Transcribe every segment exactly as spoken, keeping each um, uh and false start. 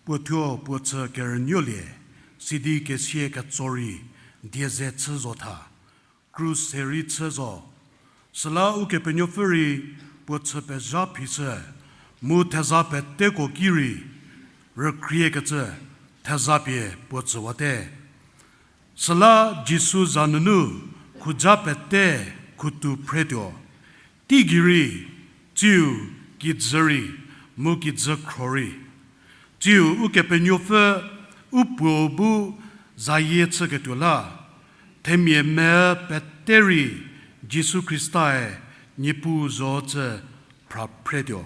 puo thuo puo chü kerünuolie, sidi kesia ketso rei die ze chü zo tha, krus se rei chü zo. Süla Ukepenuopfü rei puo chü pezha phishü, mu theza peteko ki rei rükriekecü theza pie puo tsüwate. Süla Jisu za nunu khuja pete khutu phretuo. Teigei rei, tsiu kijü rei, mu kijü khro rei, tsiu Ukepenuopfü u Puo bu zayie chüketuo la, themia me pete rei Jisu Khrista-e Niepuu zo cü phra phretuo.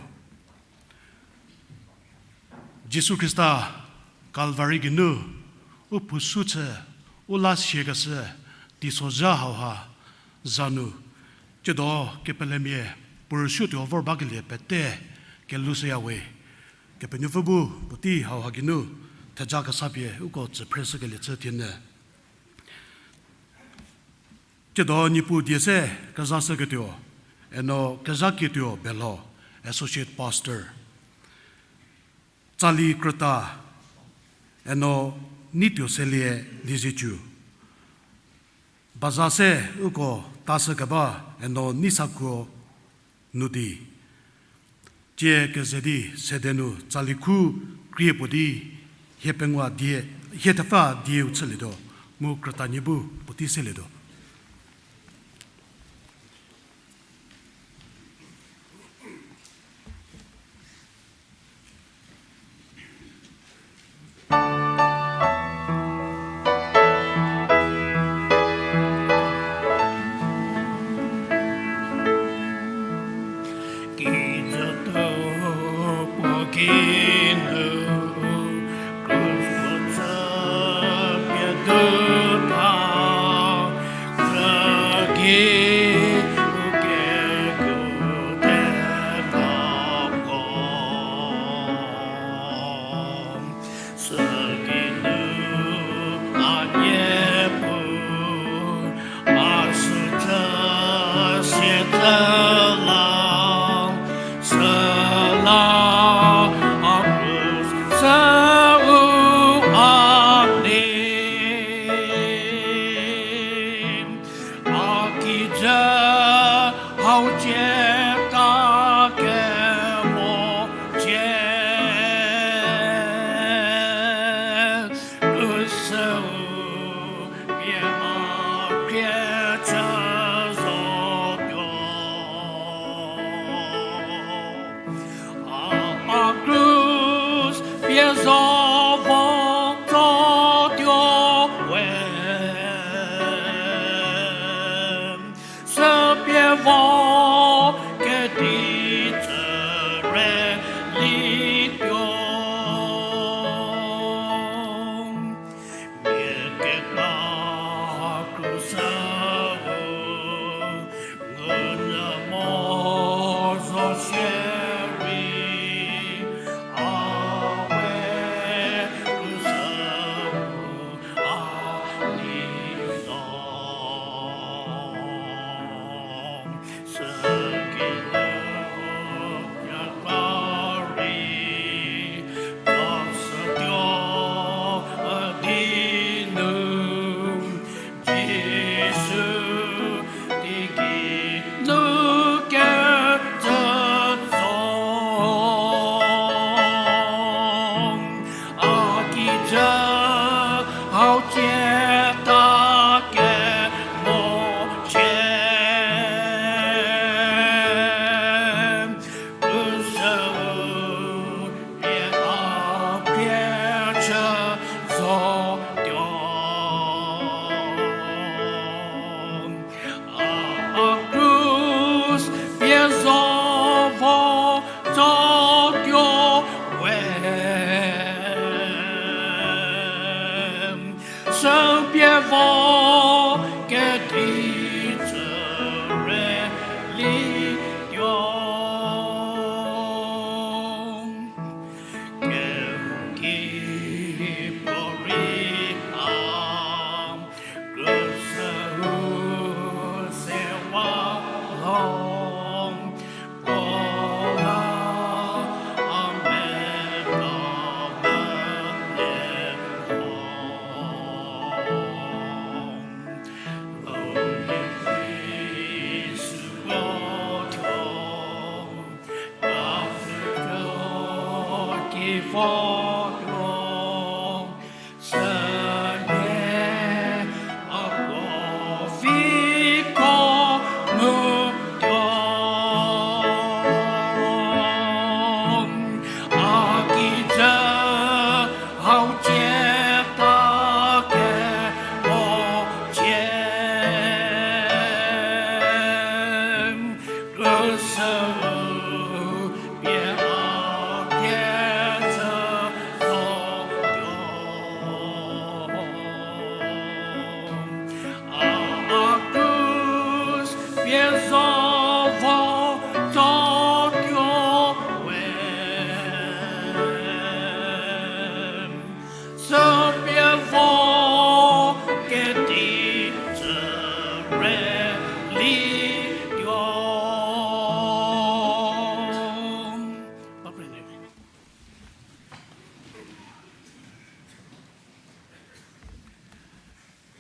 Jisu Khrista Kalvari geinu u phusu chü u la siakeshü teisozha hauha za nu, tsiedo kepelemia puo rüsuotuo vor bakelie pete kelushüya we. Kepenuopfü bu puotei hauha geinu theja kesa pie uko tsü phreshükelie chü thienyü. Tsiedo Niepuu die se kezashüketuo, eno kezhaketuo Belho, Associate Pastor, tsali krüta, eno Neituoselie Liezietsu, baza se uko tashükeba, eno Neisakuo Nudi. Tsie keze di sede nu tsali khu krie puo di hie pengou die, hie thepfü dieu chülietuo, mu krütanie bu puotei selietuo. Kijütho puo geinu krus puo chü pie du tha, zhü gei u kekuo te tha ko. Sügeinu a Niepuu, a sücü siecü la, süla a krus se u a nei. A kijü hau tsieta kemo cie, u süu pie a khrie chü zotuo. A, a krus pie zo vo tsotuo we. Sü pie vo kedi tsüre lituo. Mia kekra krus süu ngunyü mo zo shierei, a we krus süu a nei zo. Sügeinu yakrari, tashütuo üdi nu, Jisu teigei nu kecü zo. A kijü hau tsieta kemo cie, u süu pie a khrie chü zotuo. A, a krus pie zo vo tsotuo we. Sü pie vo kedi tsüre lituo. Kehouki puorei a krus süu sewa lho, puo la a meta me Ivo tuo, sünie a ko viko nu tuo, a kijü hau cie ta kemo cie. Rüsü pie a kecü zotuo. A krus pie zo vo zotuo we. Süpie vo kedi tsüre lituo.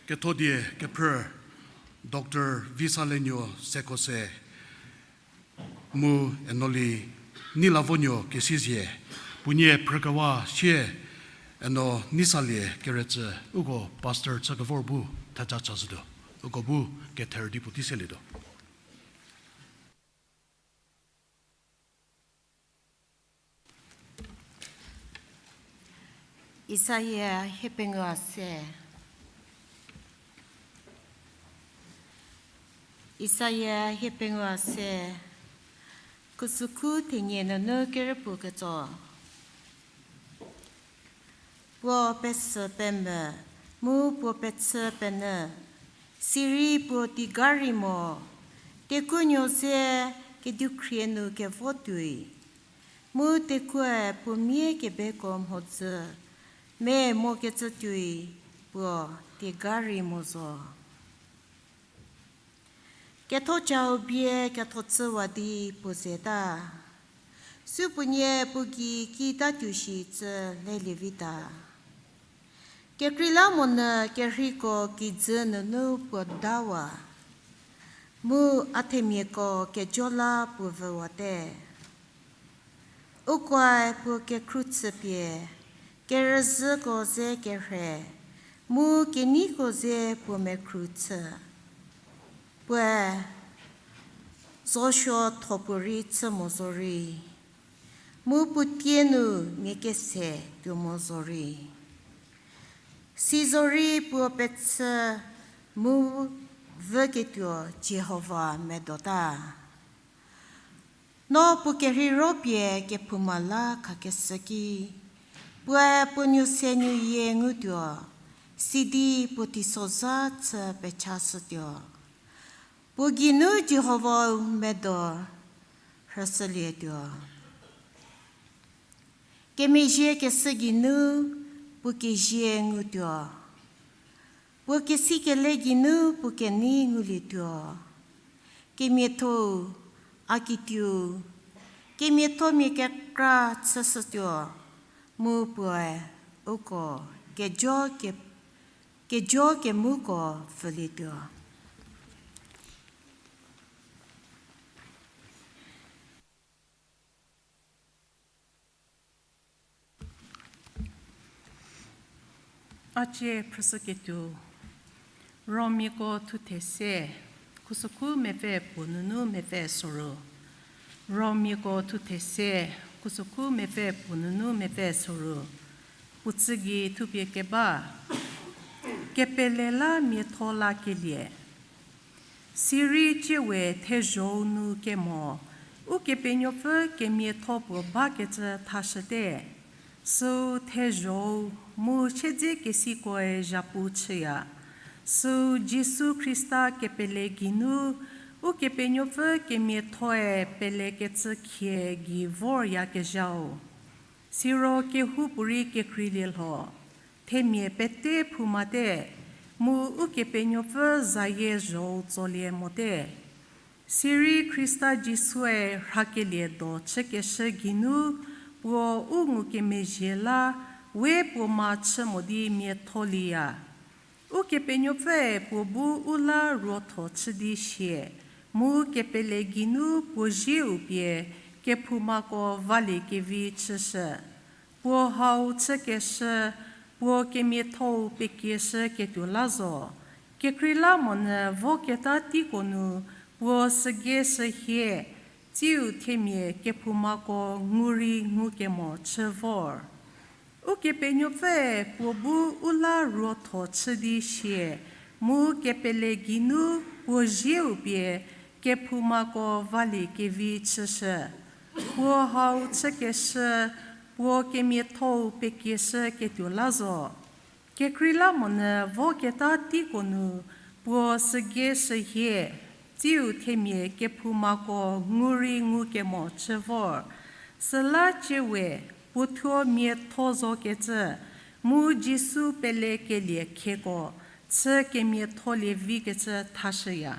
Kethodie kephrü Doctor Visalenuo Sekose mu Enoli Nilavonuo Kesizie, puonie phrükewa sie Eno Nisalie Keretsü, uko pastor chü kevor bu theja chashütuo, uko bu kether di puotei selietuo. Isaia hiepengou se. Isaia hiepengou se. Khusükhu thenie nunu kerüpuo ketso. Puo pesü pemvü, mu puo pechü penyü, sirei puo tiga rei mo, tekuonuo ze kedikhrie nu kevo tuoi, mu tekuoe puo mia kebeko mhodzü me mokecü tuoi, puo tiga rei mo zo. Kethocau bie kethochüwa di puo zeta, supuonie puo gei kita tuo shi cü lelie vita. Kekreilamonyü kerheiko kijü nunu puo dawa, mu a themiako kejo la puo vüwate. Ukoe puo kekhruchü pie, kerüzhüko ze kerhe, mu keneiko ze puo mekhruchü. Puoe zosuo tho puorei chü mo zorei, mu puo tie nu mia kese tuo mo zorei, sizorei puo pechü mu vüketuo Jihova medota. No puo kerheiro pie kephouma la khakeshü ki, puoe puo nuosenuoyie ngutuo, sidi puo teisozha chü pechashütuo. Puo geinu Jihova-u medo rhüshülietuo. Kemezhie keshü geinu puo kezie ngutuo. Puo kesikele geinu puo kenei ngulietuo. Kemiatho-u, a kituo, kemiathomia kekra chüshütuo, mu puoe uko kejo ke, kejo kemuko pfülietuo. A cie phrüshüketuo, Romiako thuthe se, khusükhu mepfü puo nunu mepfü soru. Romiako thuthe se, khusükhu mepfü puo nunu mepfü soru. Puo tsü gei thupie keba, kepele la miatho lakelie. Sirei tsie we thezho-u nu kemo, Ukepenuopfü kemiatho puo bakecü thashüte. Süu thezho-u mu siedzekesikoe zhapu chüya. Süu Jisu Khrista kepele geinu, Ukepenuopfü kemiathoe pelekecü khie gei voryakezhau. Siro kehoupuorei kekreilie lho, themia pete phoumate, mu Ukepenuopfü zayie zho-u tsolie mote. Sirei Khrista Jisue rhakelie do chükeshü geinu, puo u ngukemezhie la, we puo ma chü mo di miatholieya. Ukepenuopfüe puo bu u la ruotho chü di sie, mu kepele geinu puo zieu pie kephoumako valie kevi chüshü. Puo hau chükeshü, puo kemiatho-u pekieshü ketuo la zo. Kekreilamonyü voketa teiko nu, puo sügei sühie, tsiu themia kephoumako ngu rei ngukemo chü vor. Ukepenuopfüe puo bu u la ruotho chü di sie, mu kepele geinu puo zieu pie kephoumako valie kevi chüshü. Puo hau chükeshü, puo kemiatho-u pekieshü ketuo la zo. Kekreilamonyü voketa teiko nu, puo sügei sühie, tsiu themia kephoumako ngu rei ngukemo chü vor. Süla ciewe, puothuo miatho zokecü, mu Jisu pelekelie khieko, chü kemiatholie vikecü thashüya.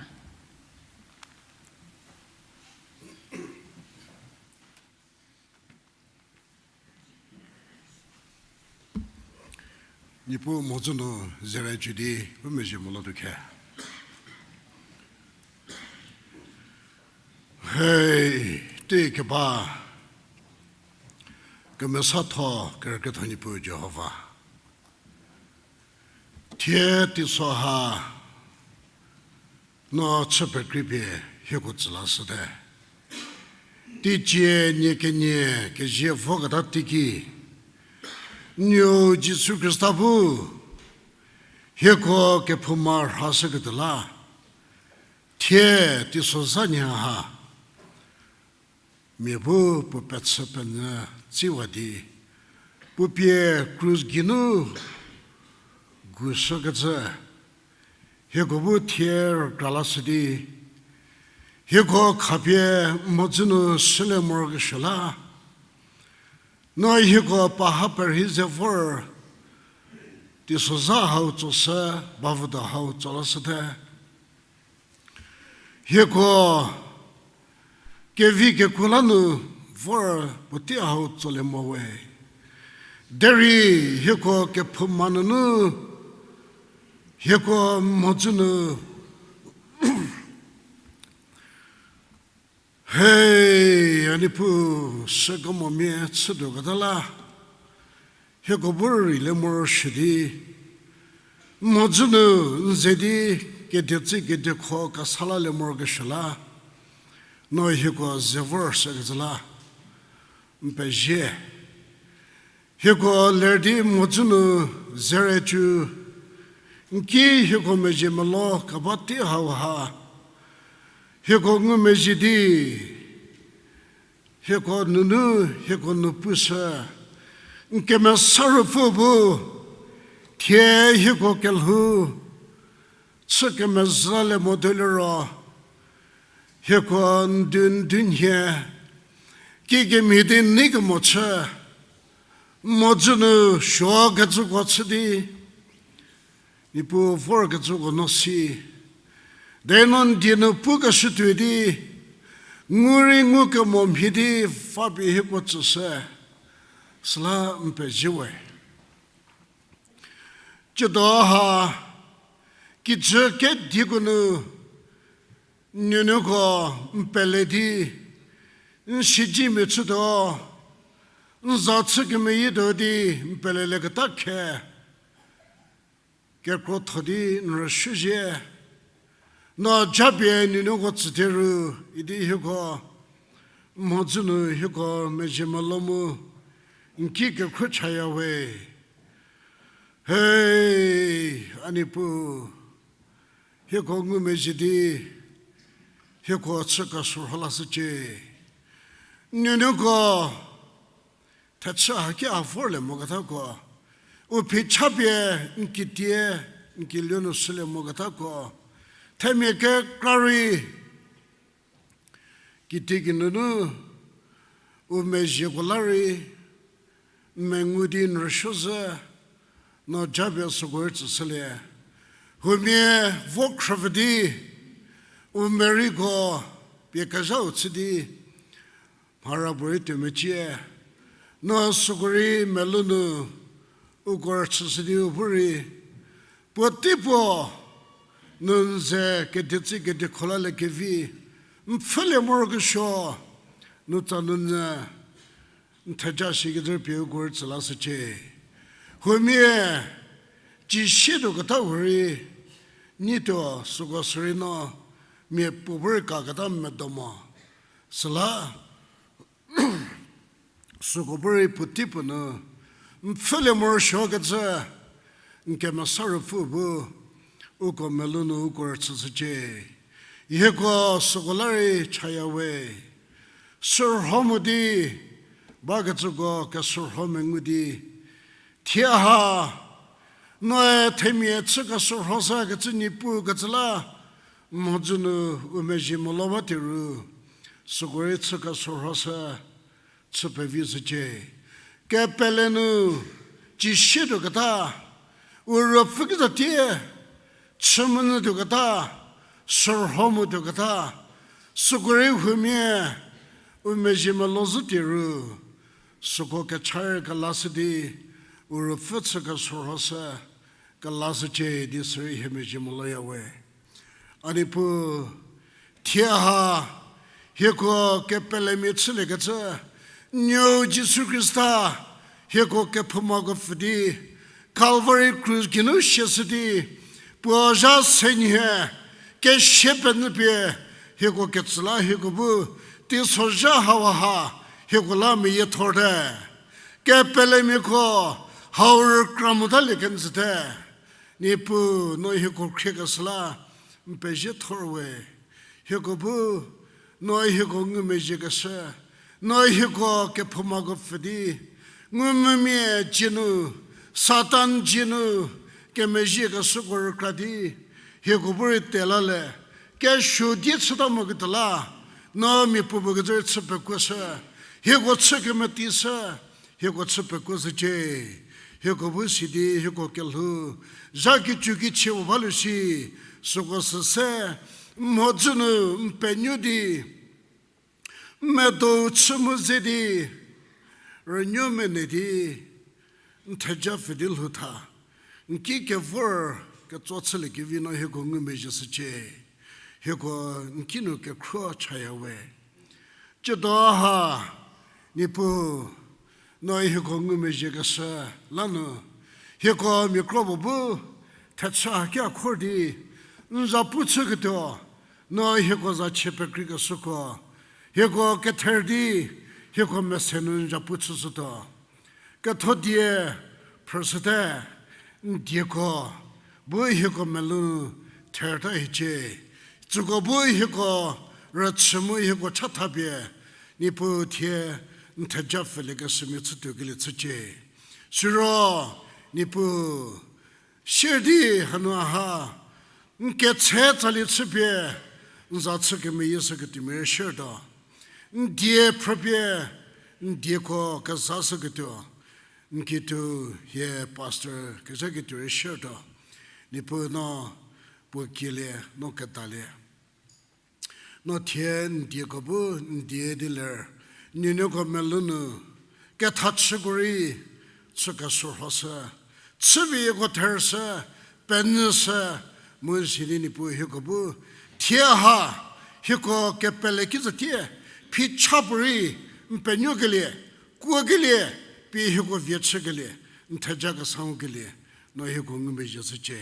Niepuu mhodzü nu zerücü di u mezhie molo tuo khe. Hei, tei keba, kemesatho kerükrietho Niepuu Jihova. Thie teiso ha no chü pekreipie hieko tsü lashüte. Teicie nie kenie kezie voketa teiki, Nuou Jisu Khrista bu hieko kephouma rhashüketuo la, thie teisozha nhie ha mia bu puo pechü penyü tsiwa di, puo pie krus geinu gushükecü, hieko bu thie rükra lashü di, hieko khapie mhodzü nu shülie morokesuo la, no hieko paha perhei ze vor, teisozha hau tsoshü, bavüdo hau tso lashüte. Hieko kevi kekuo la nu vor puotei hau tsolie mo we. Derei hieko kephouma nunu, hieko mhodzü nu, hei, a Niepuu, sükemomia chütuoketa la, hieko bu rüreilie morosuo di, mhodzü nu n ze di kedietsi kediekho kesa lalie morokesuo la, no hieko ze vorshükecü la n pezie. Hieko ler di mhodzü nu zerücü, n ki hieko mezhie melo keba tei hau ha, hieko ngumezhie di, hieko nunu hieko nu pushü, n Kemesa Ruopfü bu thie hieko kelhou chü kemezhülie mo tuo liro, hieko n du n du nhie kikemhie di nei kemo chü, mhodzü nu suokecüko chü di, Niepuu vorkecüko no si, derei no n die nu pukeshütuo di, ngu rei ngukemo mhie di, va pie hieko tsüshü, süla n pezie we. Tsiedo ha, kijü kedieko nu, nuonuoko n pele di, n siedzemia chütuo, n za chü kemeyietuo di n pelelieketa khe, kekrotho di n rüsuozie, no japie nuonuoko tsütie ru, idi hieko mhodzü nu hieko mezhie melo mu n ki kekhruo chaya we. Hei, a Niepuu, hieko ngumezhie di, hieko chü kesorho lashücie. Nuonuoko thechü haki a vorlie moketako, u phichapie n kitie, n kiluo nu shülie moketako, themia kekra rei, kitiekinu nu, u mezhieko la rei, n mengu di n rüsuo zhü, no japie süko rei tsüshülie. Huomia vo khrüpfü di, u meriko pie kezhau chü di, mhara puorei tuo mecie, no süko rei melou nu, uko rüchüshü di u bu rei, puotei puo, nu n ze kedietsi kediekho lalie kevi, n pfhülie morokesuo, nu tsa nu nyü, N theja shikecü pie uko rei tsü lashücie. Huomia, ci sie tuo keta hurei, nyi tuo süko sürei no, mia puo bu rei kaketa medo mo. Süla, süko bu rei puotei puo nu, n pfhülie morosuokecü, n kemesa ruopfü bu, uko melou nu uko rüchüshücie. Hieko süko la rei chaya we. Sürho mo di, bakecüko kesürho mengu di. Thie ha, noe themia chü kesürho sa kecü Niepuu kecü la, mhodzü nu u mezhie molo ba tieru, süko rei chü kesürho sa, chü pevi shücie. Kepele nu, ci sie tuo keta, u ruopfü ki zatie, chü monyü tuo keta, sürho mo tuo keta, süko rei huomia, u mezhie molo zhü tieru, süko kecha rei kelashü di, u ruopfü chü kesürho sa, kelashücie di sürei hie mezhie moloya we. A Niepuu, thie ha, hieko kepelemia chüliekecü, nuou Jisu Khrista, hieko kephoumako pfü di, Calvary krus geinu siashü di, puo zha se nhie, kesia penyü pie, hieko ketsü la hieko bu, teisozha hauha, hieko la meyiethorte. Kepelemiako, hau rükra motalie kenjüte. Niepuu, no hieko khriekeshü la, n pezie thor we. Hieko bu, no hieko ngumezhiekeshü, no hieko kephoumako pfü di, ngumvümia dzie nu, Satan dzie nu, kemezhiekeshüko rükra di, hieko bu rei tela le, kesuo die chüta moketuo la, no mia puopuo kecü rei chü pekuoshü, hieko chü kemeteishü, hieko chü pekuoshücie. Hieko bu sidi hieko kelhou, zha kicu kichie puo balu shi, süko süse, mhodzü nu n penuo di, medo chü mu ze di, rünuo mene di, n theja pfü di lhoutha, n ki kevor ketso chüliekevi no hieko ngumezhieshücie. Hieko n ki nu kekhruo chaya we. Tsiedo ha, Niepuu, no hieko ngumezhiekeshü lanu, hieko miakro puo bu thechü haki a khor di, n zapu chüketuo, no hieko za chie pekreikeshüko, hieko kether di, hieko mese nu n zapu chüshütuo. Ketho die phrüshüte, n dieko bu hieko melou therta hiecie, tsüko bu hieko rüchü mu hieko chathapie, Niepuu thie n theja pfüliekeshümia chütuokelie chücie. Siro, Niepuu, sier di hanu ha, n ketse tsali chüpie, n za chü kemeyieshüketuomia rei siertuo. N die phrüpie, n dieko kezashüketuo. N kituo hie pastor kezhaketuo rei siertuo. Niepuu no puo kielie, no kedalie. No thie n dieko bu n die di ler, nuonuoko melou nu, kethachüko rei, chü kesürhoshü, chüpie hieko thershü, penyüshü, mu sidi Niepuu hieko bu, thie ha, hieko kepele ki zatie, phicha puorei, n penuokelie, kuokelie, pie hieko vie chükelie, n theja kesa ngukelie, no hieko ngumezhie shücie.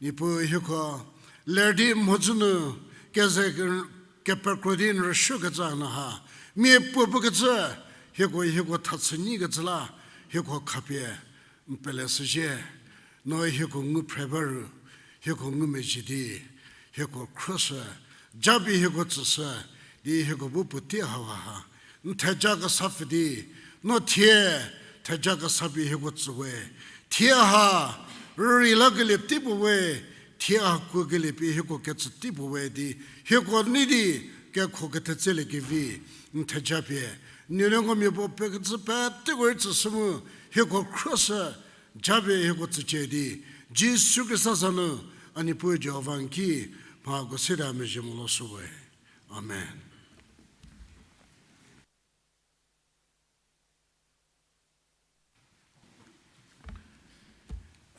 Niepuu hieko ler di mhodzü nu keze ke-, kepekro di n rüsuokecü nu ha, mia puopuo kecü, hieko, hieko thachü nyikecü la, hieko khapie n pele shüzhie, no hieko ngu phre ba ru, hieko ngumezhie di, hieko khruoshü, japie hieko tsüshü, di hieko bu puotei hauha ha, n theja kesa pfü di, no thie, theja kesa pie hieko tsü we, thie ha, rürei lakelie tei puo we, thie ha kuokelie pie hieko ketsü tei puo we di, hieko nei di, kekho kethetsielie kevi, n theja pie, nuonuoko mia puo pekecü peteko rei tsüshü mu, hieko khruoshü, japie hieko tsücie di, Jisu Khrista za nu, a Niepuu Jihova n ki, mhako seta mezhie molo shü we. Amen.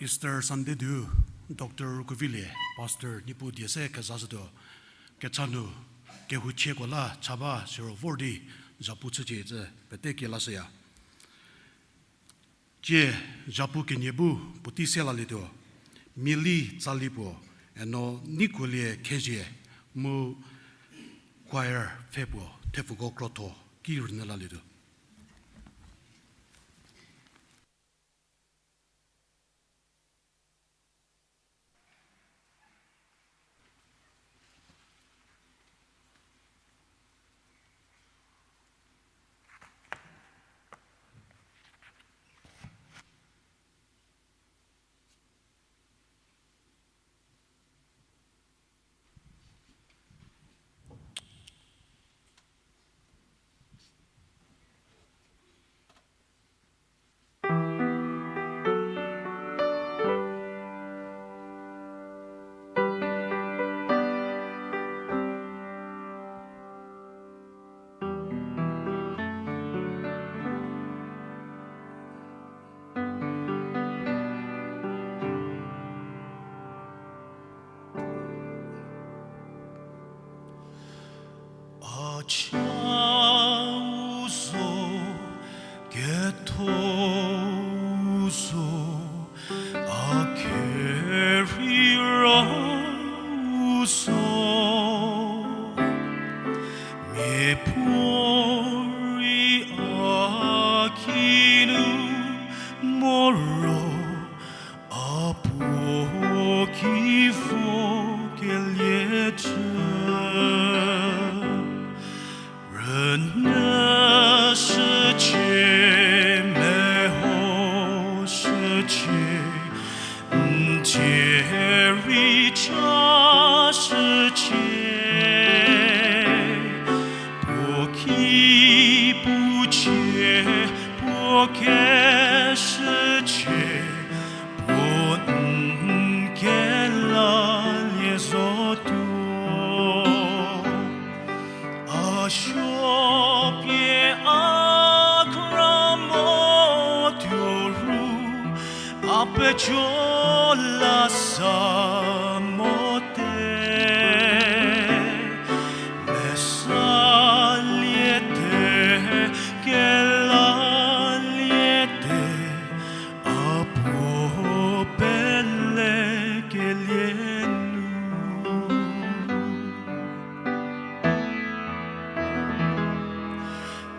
Easter Sunday du, Doctor Kuvilie, Pastor Niepuu die se kezashütuo, kecha nu, kehouchieko la cha ba siro vor di, zapu chücie cü, pete kie lashüya. Tie, zhapu kenie bu puotei se lalietuo, Mili Tsali puo, eno Neikuolie Khezhie, mu choir pfhe puo thepfuko krotho ki rünyü lalietuo. A chau zo, ketho zo, a kerheiro zo, miapuorei a kinu moro, a puo ki vo kelie jü. Rünyüshücie, mehoshücie, n cierei chashücie, puo ki pucie, puo keshücie, puo n kelalie zotuo. A suo pie a kra mo tuo ru, a pejo la sa mote. Mesaliete, kelaliete, a puo pelekelie nu.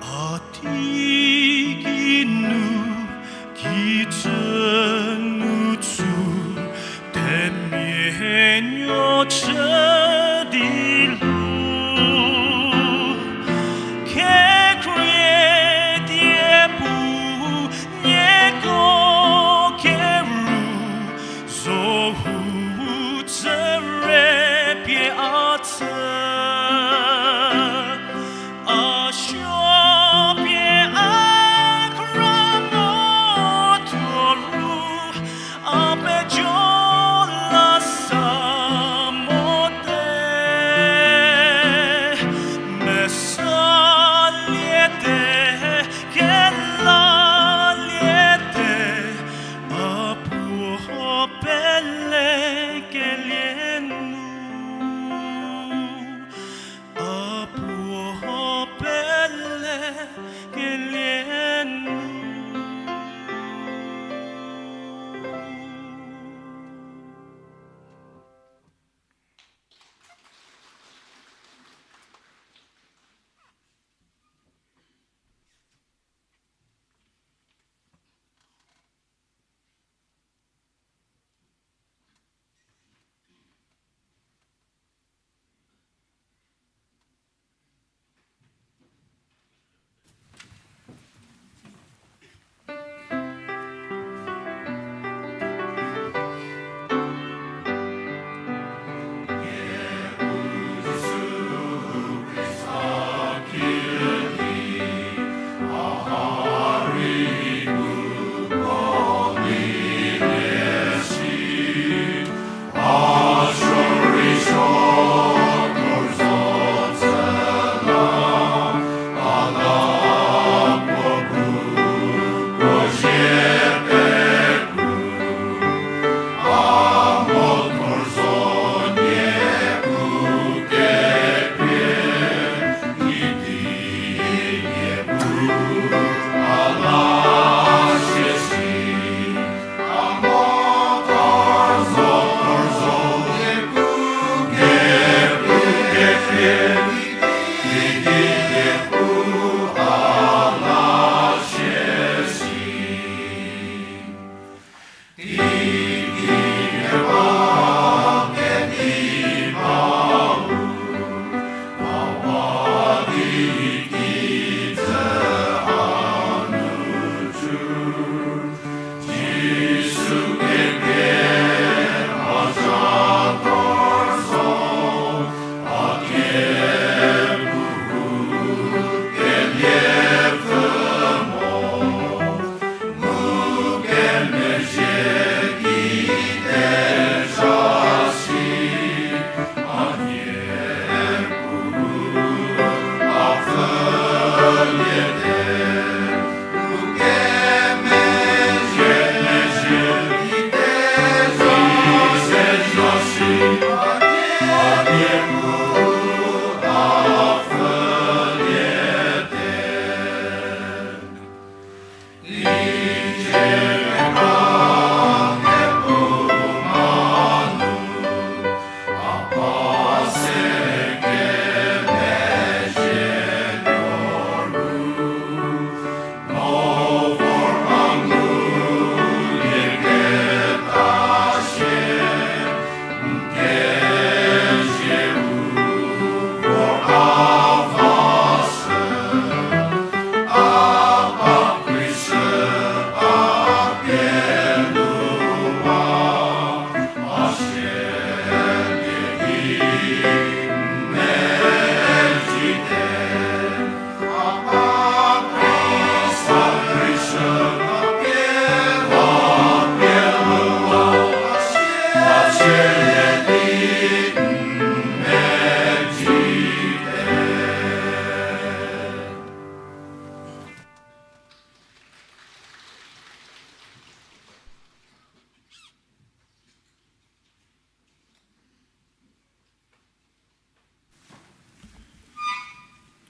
A teigei nu kijü nu tsu, themia nuo chü di lu, kekhrie die pu nieko keru, zo hu tsüre pie a tsü. A suo pie a kra mo tuo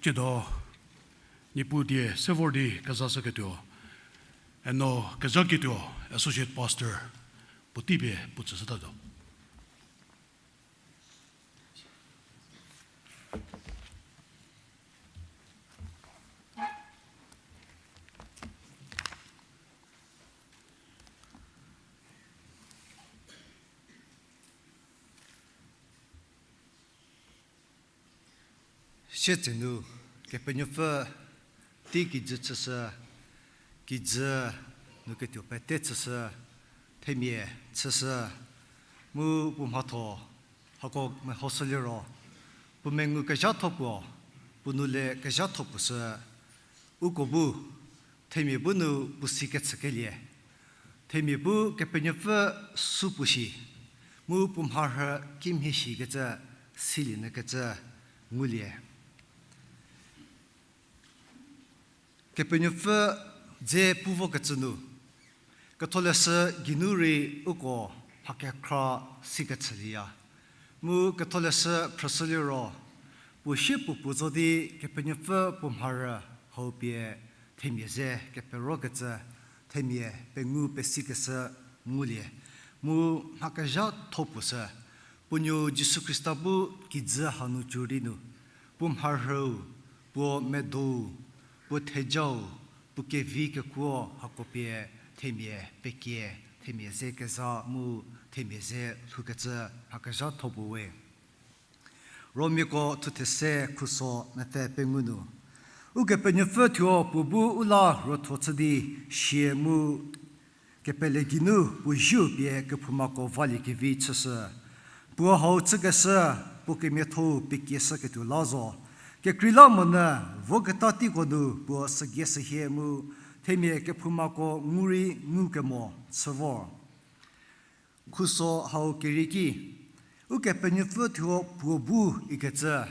Tsiedo, Niepuu die se vor di kezashüketuo, eno kezhaketuo Associate Pastor puotei pie puo tsüshütatuo. Sietsenu, Kepenuopfü tei kijü chüshü, kijü nu ketuo pete chüshü, themia chüshü, mu puo mhatho hako mehoshüliro, puo mengu kezhatho puo, puo nou le kezhatho puo sü, uko bu, themia bu nu puo si kechükelie. Themia bu Kepenuopfü supuo shi, mu puo mharhü kimhie shikecü, silie nyü kecü ngulie. Kepenuopfü dze pu vokecü nu, Ketholeshü geinu rei uko mha kekhra si kechülieya. Mu Ketholeshü phrüshüliro, puo sie puo puo zo di Kepenuopfü puo mharhü hau pie themia ze keperokecü, themia pengou pesikeshü ngulie. Mu mha kezhatho puo sü, puo nuo Jisu Khrista bu kijü hanu cü di nu, puo mharhüu, puo medou, puo thejau, puo kevi kekuo hako pie themia pekie, themia ze keza mu themia ze lhoukecü mha kezhatho puo we. Romiako thuthe se khuso mepfü pengou nu, Ukepenuopfü thuo puo bu u la ruotho chü di sie mu kepele geinu puo ziu pie kephoumako valiekevi chüshü. Puo hau chükeshü, puo kemiatho-u pekieshüketuo la zo. Kekreilamonyü voketa teiko nu puo sügie sühie mu themia kephoumako ngu rei ngukemo chü vor. Khuso hau kerieki, Ukepenuopfü thuo puo bu ikecü,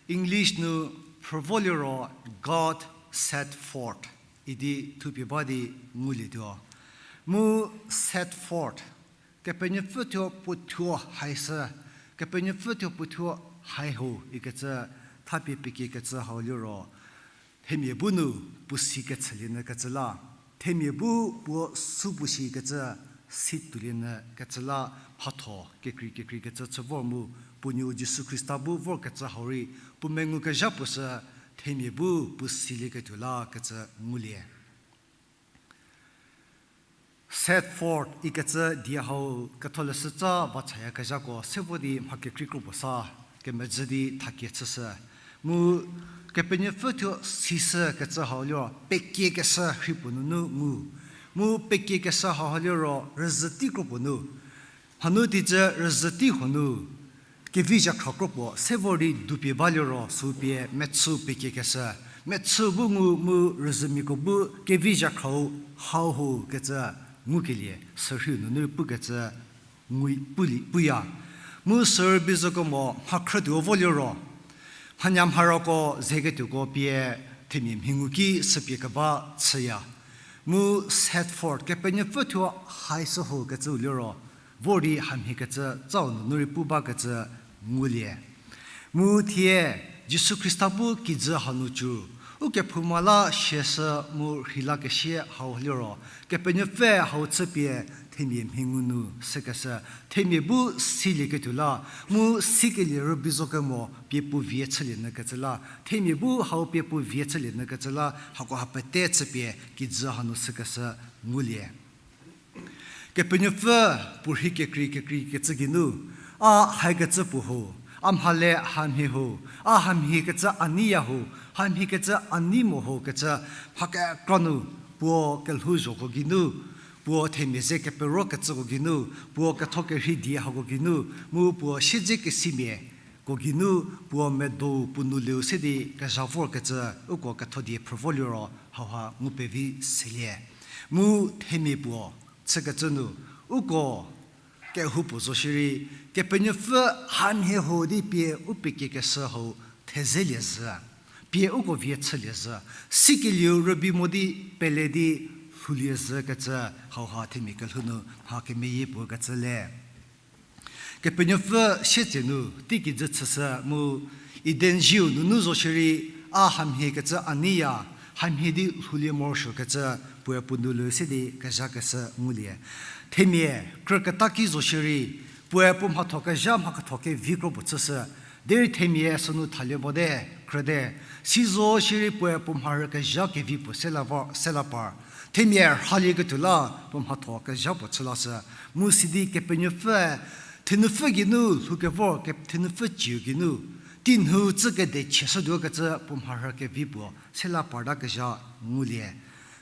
English nu phrü voliro God set forth idi thupie ba di ngulietuo. Mu set forth, Kepenuopfü thuo puo thuo haishü, Kepenuopfü thuo puo thuo hai ho ikecü, thapie pekiekecü hau liro, themia bu nu puo si kechülie nyü kecü la, themia bu puo supuo shikecü, si toulie nyü kecü la, mhatho kekrei kekreikecü chü vor mu, puo nuo Jisu Khrista bu vorkecü hau rei, puo mengu kezha puo sü, themia bu puo silieketuo la kecü ngulie. Set forth ikecü die hau Ketholeshü tsa vachayakezhako se vo di mha kekrei kro puo sa kemezhü di thakie chüshü. Mu Kepenuopfü thuo sishükecü hau liro pekiekeshü rhi puo nunu ngu. Mu pekiekeshü hau liro rüzhü tei kro puo nu. Hanu teicie rüzhü tei huo nu, kevi zhakhra kro puo se vor di dupie ba liro sü pie mechü pekiekeshü. Mechü bu ngu mu rüzhümiako bu kevi zhakhrau hau ho kecü ngukelie, sürheiu nunu pukecü ngu, puya. Mu sürübei zo kemo mha khrütuo vo liro, mhanyamharako zeketuoko pie themia mhi ngu ki süpie keba chüya. Mu set forth, Kepenuopfü thuo haishü ho kecüu liro, vor di hamhiekecü tsau nunu rei pu bakecü ngulie. Mu thie, Jisu Khrista bu kijü hanu cü, ukephouma la siashü mu rheilakesie hau liro, Kepenuopfü hau chüpie themia mhi ngu nu sükeshü, themia bu silieketuo la, mu sikelie rübei zo kemo pie puo vie chülie nyü kecü la, themia bu hau pie puo vie chülie nyü kecü la, hako ha pete chüpie kijü hanu sükeshü ngulie. Kepenuopfü puorhi kekrei kekreikecü geinu, a haikecü puo ho, a mhale hamhie ho, a hamhiekecü a neiya ho, hamhiekecü a nei mo ho kecü, mha kekra nu, puo kelhouzhoko geinu, puo themia ze keperokecüko geinu, puo ketho kerhei die hako geinu, mu puo siedzekesimia ko geinu, puo medo puo nou leu se di kezha vorkecü, uko ketho die phrü vo liro hauha ngu pevi selie. Mu themia puo chükecü nu, uko kehoupuo zo shierei, Kepenuopfü hamhie ho di pie u pekiekeshü hau thezelie zhü, pie uko vie chülie zhü, sikelieu rübei mo di pele di lhoulie zhü kecü, hauha themia kelhou nu mha kemeyie puo kecü le. Kepenuopfü sietsenu teikijü chüshü mu Eden ziu nunu zo shierei A hamhie kecü a neiya, hamhie di lhoulie morosuo kecü puoe puo nou lhou se di kezhakeshü ngulie. Themia, krüketa ki zo shierei, puoe puo mhatho kezha mha ketho kevi kro puo chüshü. Derei themia sünu thalie mote, krüte. Si zo shierei puoe puo mharhü kezha kevi puo sela par. Themia rhalieketuo la puo mhatho kezha puo chü lashü. Mu sidi Kepenuopfü, thenupfü geinu lhoukevor, ke-, thenupfü ciu geinu, teinhou chü kede chieshütuo kecü puo mharhü kevi puo sela parta kezha ngulie.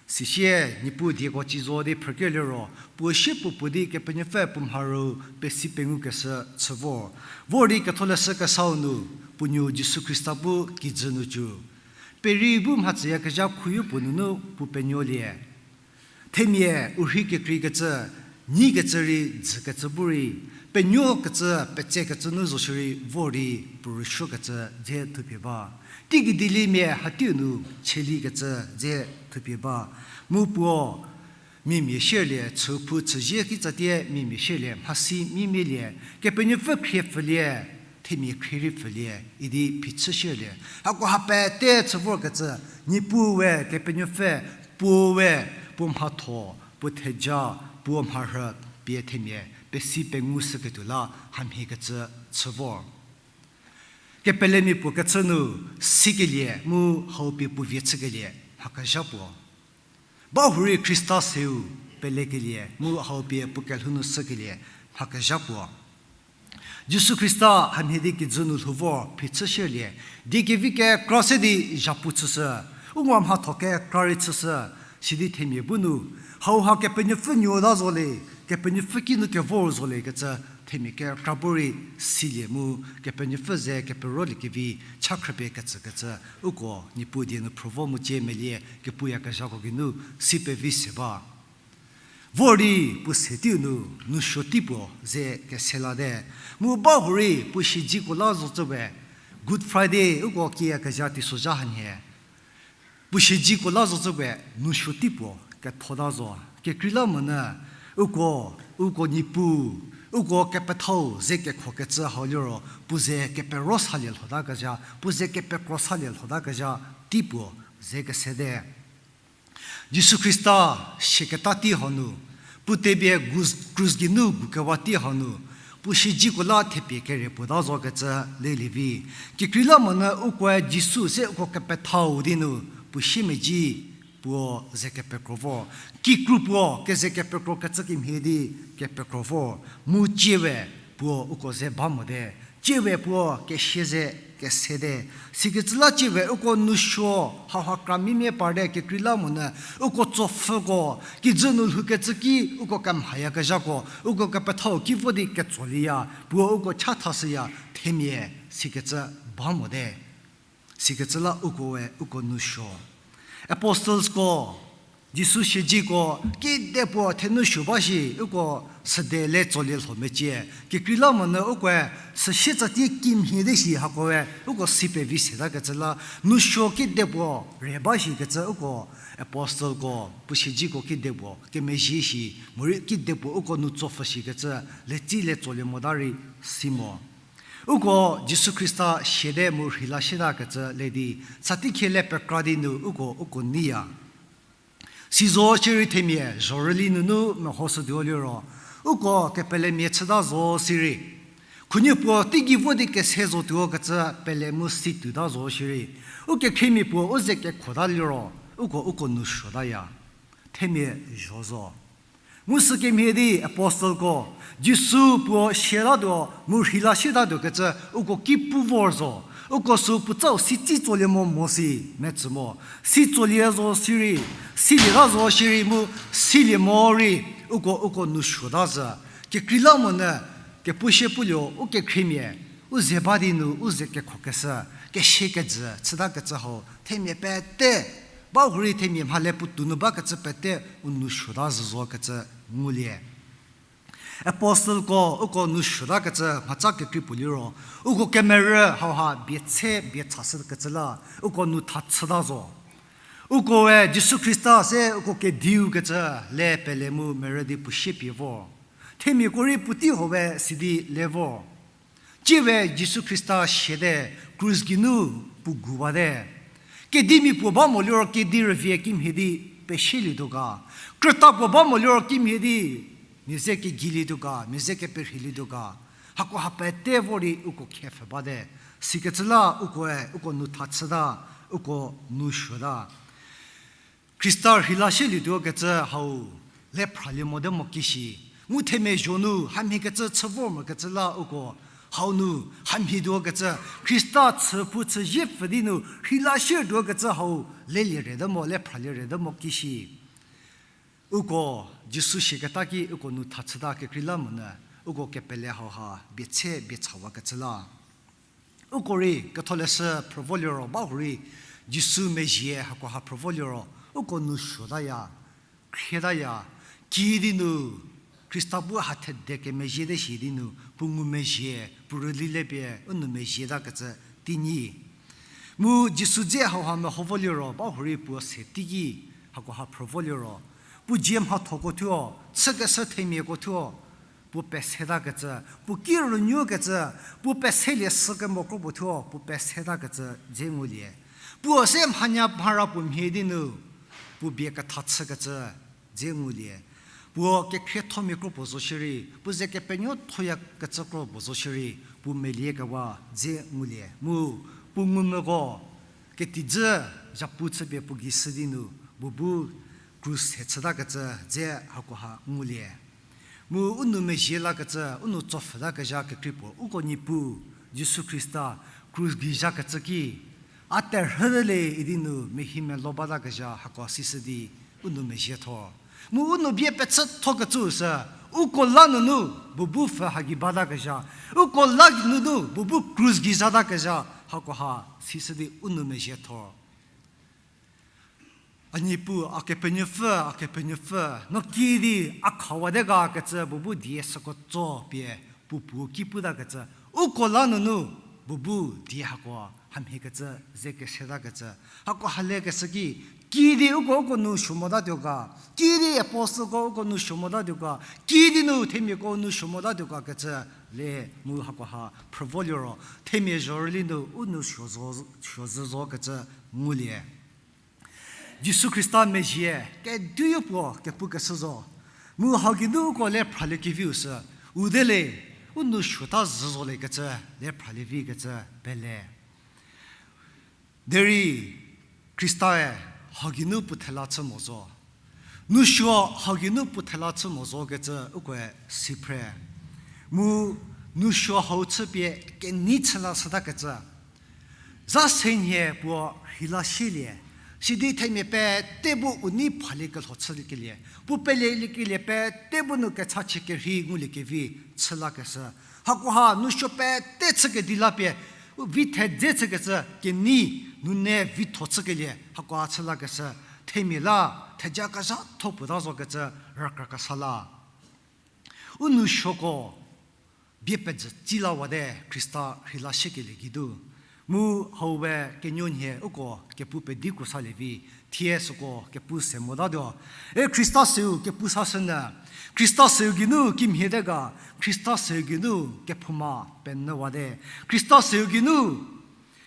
Sisie, Niepuu dieko ci zo di phrükelie ro, puo sie puo puo di Kepenuopfü puo mharhü pesi pengukeshü chü vor. Vor di Ketholeshü Kesau nu, puo nuo Jisu Khrista bu kijü nu cü. Perei bu mhatsüyakezha khuyo puo nunu puo penuolie. Themia u rhei kekreikecü, nyikecü rei dzükecü bu rei, penuokecü, petsekecü nu zo shierei vor di puo rüsuokecü dze thupie ba. Teigei dieliemia hateiu nu chielikecü dze thupie ba. Mu puo mimia shierlie, chüphou chüzie kitsatie mimia shierlie, mhasi mimielie, Kepenuopfü khrie pfülie, themia khrie rei pfülie idi phichü shierlie. Hakoha pete chü vorkecü, Niepuu we Kepenuopfü, puo we puo mhatho, puo theja, puo mharhü pie themia pesi pengushüketuo la hamhiekecü chü vor. Kepelemia puo kechü nu sikelie mu hau pie puo vie chükelie mha kezha puo. Bahurei Khrista seu pelekelie mu hau pie puo kelhou nu shükelie mha kezha puo. Jisu Khrista hamhie di kijü nu lhou vor phichü shierlie, die kevi kekra se di zhapu chüshü, u ngu mhatho kekra rei chüshü, sidi themia bu nu, hauha Kepenuopfü nuota zo le, Kepenuopfü kinu kevor zo le kecü themia kekra bu rei silie mu, Kepenuopfü ze keperoliekevi cha khrüpie ketsükecü uko Niepuu die nu phrü vo mu cie melie kepuyakezhako geinu si pevi se ba. Vor di puo se teiu nu, nousuo tei puo ze kese late. Mu bahurei puo siedzeko la zocü we, Good Friday uko kieyakezha teisozha hanhie. Puo siedzeko la zocü we, nousuo tei puo kethota zo. Kekreilamonyü, uko, uko Niepuu, uko kepethau ze kekhokecü hau liro, puo ze kepero salie lhotakezha, puo ze kepekro salie lhotakezha tei puo ze kesete. Jisu Khrista siaketa tei hau nu, puo tepie gu-, krus geinu gukewa tei hau nu, puo siedzeko la thepie kere puota zokecü lelie vi. Kekreilamonyü ukoe Jisu se uko kepethau di nu, puo siemedzi puo ze kepekro vor. Kikru puo keze kepekrokecü kemhie di kepekro vor. Mu tsiewe puo uko ze ba mote. Tsiewe puo kesia ze kesete. Sikecü la tsiewe uko nousuo hauha kra mimie parte. Kekreilamonyü uko tsopfhüko, kijü nu lhoukecü ki uko kemhayakezhako, uko kepethau ki vo di ketsolieya, puo uko chathashüya, themia sikecü ba mote. Sikecü la ukoe uko nousuo. Apostlesko, Jisu siedzeko kedipuo thenousuo ba shi uko süde le tsolie lho mecie. Kekreilamonyü ukoe süsie tsatie kimhie di shi hakoe uko si pevi setakecü la nousuo kedipuo re ba shikecü uko, apostleko puo siedzeko kedipuo kemezhie shi, morei kedipuo uko nu tsopfhü shikecü, letsi le tsolie mota rei si mo. Uko Jisu Khrista siate mu rheila sietakecü le di, tsatikhiele pekra di nu uko, uko neiya. Sizo shierei themia zhorüli nunu mehoshütuo liro, uko kepelemia chüta zo sirei, khunhie puo teigei vo di kese zotuokecü pele mu si tuota zo shierei, ukekhriemia puo u ze kekhota liro, uko, uko nousuotaya. Themia zho zo. Mu sükemhie di apostleko, Jisu puo siatatuo mu rheila siatatuokecü uko ki pu vor zo. Uko sü puotsau si tsi tsolie mo mo si metsü mo. Si tsolie zo shierei, silieta zo shierei mu silie mo rei, uko, uko nousuota zhü. Kekreilamonyü kepushie puo lio ukekhriemia u ze ba di nu u ze kekhokeshü, kesie kejü chütakecü hau themia pete, bahurei themia mhale puotou nu bakecü pete u nousuota zhü zokecü ngulie. Apostleko uko nousuotakecü mhaca kekrei puo liro, uko kemerü hauha bie tse bie chashükecü la uko nou tha chüta zo. Ukoe Jisu Khrista se uko kediu kecü le pele mu merü di puo siepie vo. Themiako rei puotei huowe sidi le vo. Tsiewe Jisu Khrista siate, krus geinu puo guwate. Kedimia puo ba mo liro kedi rüvie kimhie di pesielietuo ga. Krüta puo ba mo liro kimhie di mia ze kegilietuo ga, mia ze keperhielietuo ga. Hakoha pete vor di uko khepfhü bate. Sikecü la ukoe, uko nou tha chüta, uko nou suota. Khrista rheila sielietuo kecü hau le phralie mote mo kishi. Mu themia zho nu hamhiekecü chü vor mokecü la uko hau nu hamhie tuo kecü, Khrista chü pu chü zie pfü di nu rheila sietuo kecü hau lelie rete mo, le phralie rete mo kishi. Uko Jisu siaketa ki uko nou tha chüta kekreilamonyü, uko kepele hauha bie tse bie chawakecü la. Uko rei ketholeshü phrü voliro, bahurei Jisu mezhie hakoha phrü voliro, uko nou suotaya, khrietaya, kiüdi nu Khrista bu ha thede kemezhiete shi di nu, puo ngumezhie, puo rüli le pie u nou mezhietakecü teinyi. Mu Jisu dze hauha meho voliro, bahurei puo se teiki hakoha phrü voliro, puo dzie mhathoko thuo, chükeshü themiako thuo, puo pesetakecü, puo ki rünuokecü, puo peselie sükemo kro puo thuo, puo pesetakecü dze ngulie. Puo se mhanya mhara puo mhie di nu, puo bie ketha chükecü dze ngulie. Puo kekhriethomia kro puo zo shierei, puo ze kepenuothoyakecü kro puo zo shierei, puo meliekewa dze ngulie. Mu, puo ngumvüko, ketijü, zhapu chüpie puo gei shü di nu, puo bu krus he chütakecü dze hakoha ngulie. Mu u nou mezhie lakecü, u nou tsopfhütakezha kekrei puo, uko Niepuu, Jisu Khrista, krus gei zhakecü ki, a terhüte le idi nu mehimelo batakezha hako sishü di u nou mezhie thor. Mu u nou bie pechüthokecü sü, uko la nunu bubu pfü hagei batakezha, uko la nunu bubu krus gei zhatakezha hakoha sishü di u nou mezhie thor. A Niepuu, a Kepenuopfü, a Kepenuopfü, no kiüdi a khawate ga kecü bubu die süko tso pie puo puo ki putakecü, uko la nunu bubu die hako hamhiekecü, ze kesetakecü, hako halekeshü ki, kiüdi uko uko nou suo motatuo ga, kiüdi apostleko uko nou suo motatuo ga, kiüdi nu themiako nou suo motatuo ga kecü le mu hakoha phrü voliro, themia zhorüli nu u nou suo zo, suo zhü zokecü ngulie. Jisu Khrista mezhie, keduyo puo kepukeshü zo. Mu hau geinu uko le phraliekeviu sü, u de le, u nou suota zhü zoliekecü, le phralievikecü pele. Derei Khristae hau geinu puo thela chü mo zo. Nou suo hau geinu puo thela chü mo zo kecü ukoe si phre. Mu nou suo hau chüpie kenei chüla shütakecü. Za se nhie puo rheila sielie, sidi themia pete bu u nei phaliekelho chüliekelie, puo peleliekelie pete bu nu kechachie kerhei nguliekevi chülakeshü. Hakoha nou suo pete chükedi la pie, u vi thedze chükecü kenei, nune vitho chükelie, hakoha chülakeshü, themia la, theja kezhatho puota zokecü, rükrakesa la. U nou suoko, bie pejü tsi lawate Khrista rheila siekelie geinu. Mu hau we kenuonhie uko kepu pedi krosalie vi, thie süko kepu se motatuo. E Khrista seu kepu sashünyü, Khrista seu geinu kimhiete ga, Khrista seu geinu kephouma penyüwate, Khrista seu geinu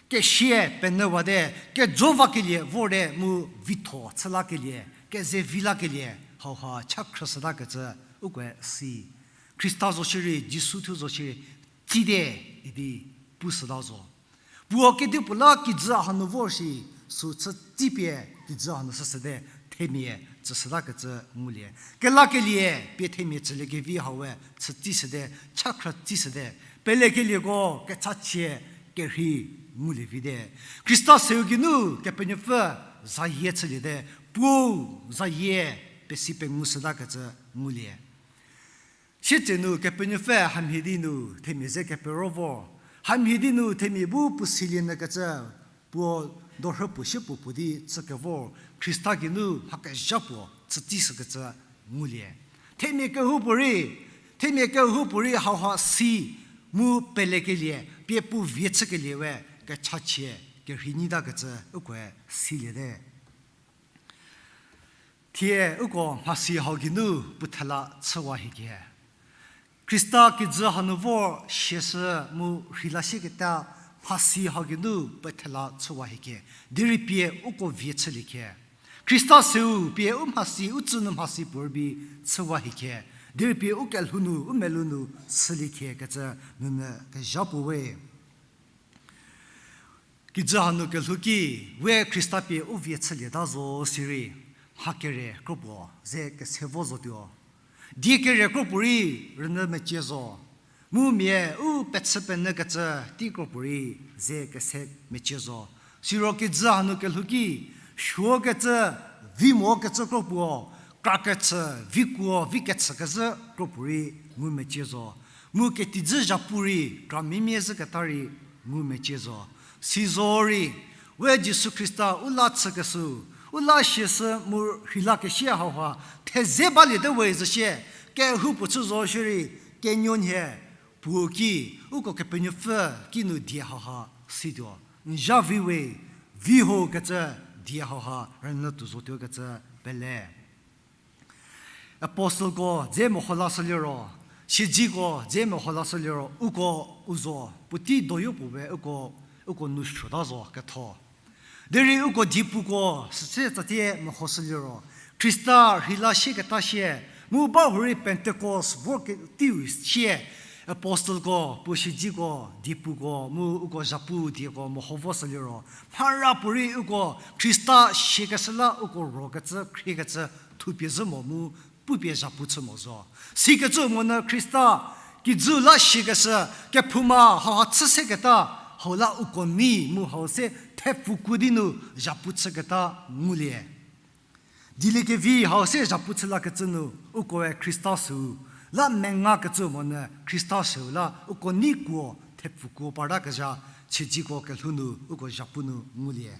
kesie penyüwate, kejo vakelie vorte mu vitho chülakelie, kezevi lakelie, hauha cha khrüshütakecü ukoe si. Khrista zo shierei, Jisu thuo zo shierei, tsite idi pushüta zo. Puo kedipuo la kijü hanu vor shi, sü chü tsipie kijü hanu shüshüte, themia tsüshütakecü ngulie. Kelakelie pie themia tsüliekevi hau we chü tsishüte, cha khrü tsishüte. Pelekelieko kechachie kerhei ngulie vite. Khrista seu geinu Kepenuopfü zayie chüliete, puou zayie pesi pengushütakecü ngulie. Sietsenu Kepenuopfü hamhie di nu themia ze kepero vo, hamhie di nu themia bu puo silie nyükecü, puo dorhü puo sie puo puo di chükevor, Khrista geinu mha kezha puo chü tsishükecü ngulie. Themia kehoupuorei, themia kehoupuorei hauha si mu pelekelie pie puo vie chükelie we kechachie kerhei nyitakecü ukoe siliete. Thie uko mhasi hau geinu puo thela chüwa hiecie. Khrista kijü hanu vor siashü mu rheila sieketa mhasi hau geinu pethela chüwa hiecie, derei pie uko vie chüliecie. Khrista seu pie u mhasi, u tsü nu mhasi puo rübei chüwa hiecie, derei pie u kelhou nu, u melou nu chüliecie kecü nunu kezha puo we. Kijü hanu kelhou ki, we Khrista pie u vie chülieta zo sirei, mha kere kropuo ze kese vo zotuo. Die kere kropuorei rünyü mecie zo. Mu mia u pechü penyü kecü tei kropuorei ze kese mecie zo. Siro kijü hanu kelhou ki, suo kecü, vi mo kecü kropuo, kra kechü, vi kuo, vi kechü kezhü kropuorei ngu mecie zo. Mu ketijü zhapu rei, kramimia zhüketa rei ngu mecie zo. Sizorei, we Jisu Khrista u la chükeshü, u la siashü mu rheilakesie hauha, theze baliete we zhüshie, kehoupuo chü zo shierei, kenuonhie, puo ki, uko Kepenuopfü kinu die hauha situo. N zha vi we, vi ho kecü die hauha rünyü tuo zotuo kecü pele. Apostleko dze meho lashü liro, siedziko dze meho lashü liro, uko u zo, puotei doyo puo we uko, uko nou suota zo ketho. Derei uko diepuko süse tsatie mehoshü liro, Khrista rheila sieketa sie, mu bahurei Pentecost vor ke-, teiu sie, apostleko, puo siedziko, diepuko, mu uko zhapu dieko meho voshü liro, mhara puorei uko Khrista siekeshü la uko rokecü, khriekecü, thupie zhü mo mu, pupie zhapu chü mo zo. Sikecü monyü Khrista kijü la siekeshü, kephouma hauha chü seketa, hau la uko nei mu hau se thepfukuo di nu zhapu chüketa ngulie. Dieliekevi hau se zhapu chü lakecü nu, ukoe Khrista süu la mengakecü monyü Khrista süu la uko nei kuo thepfukuo partakezha, siedziko kelhou nu uko zhapu nu ngulie.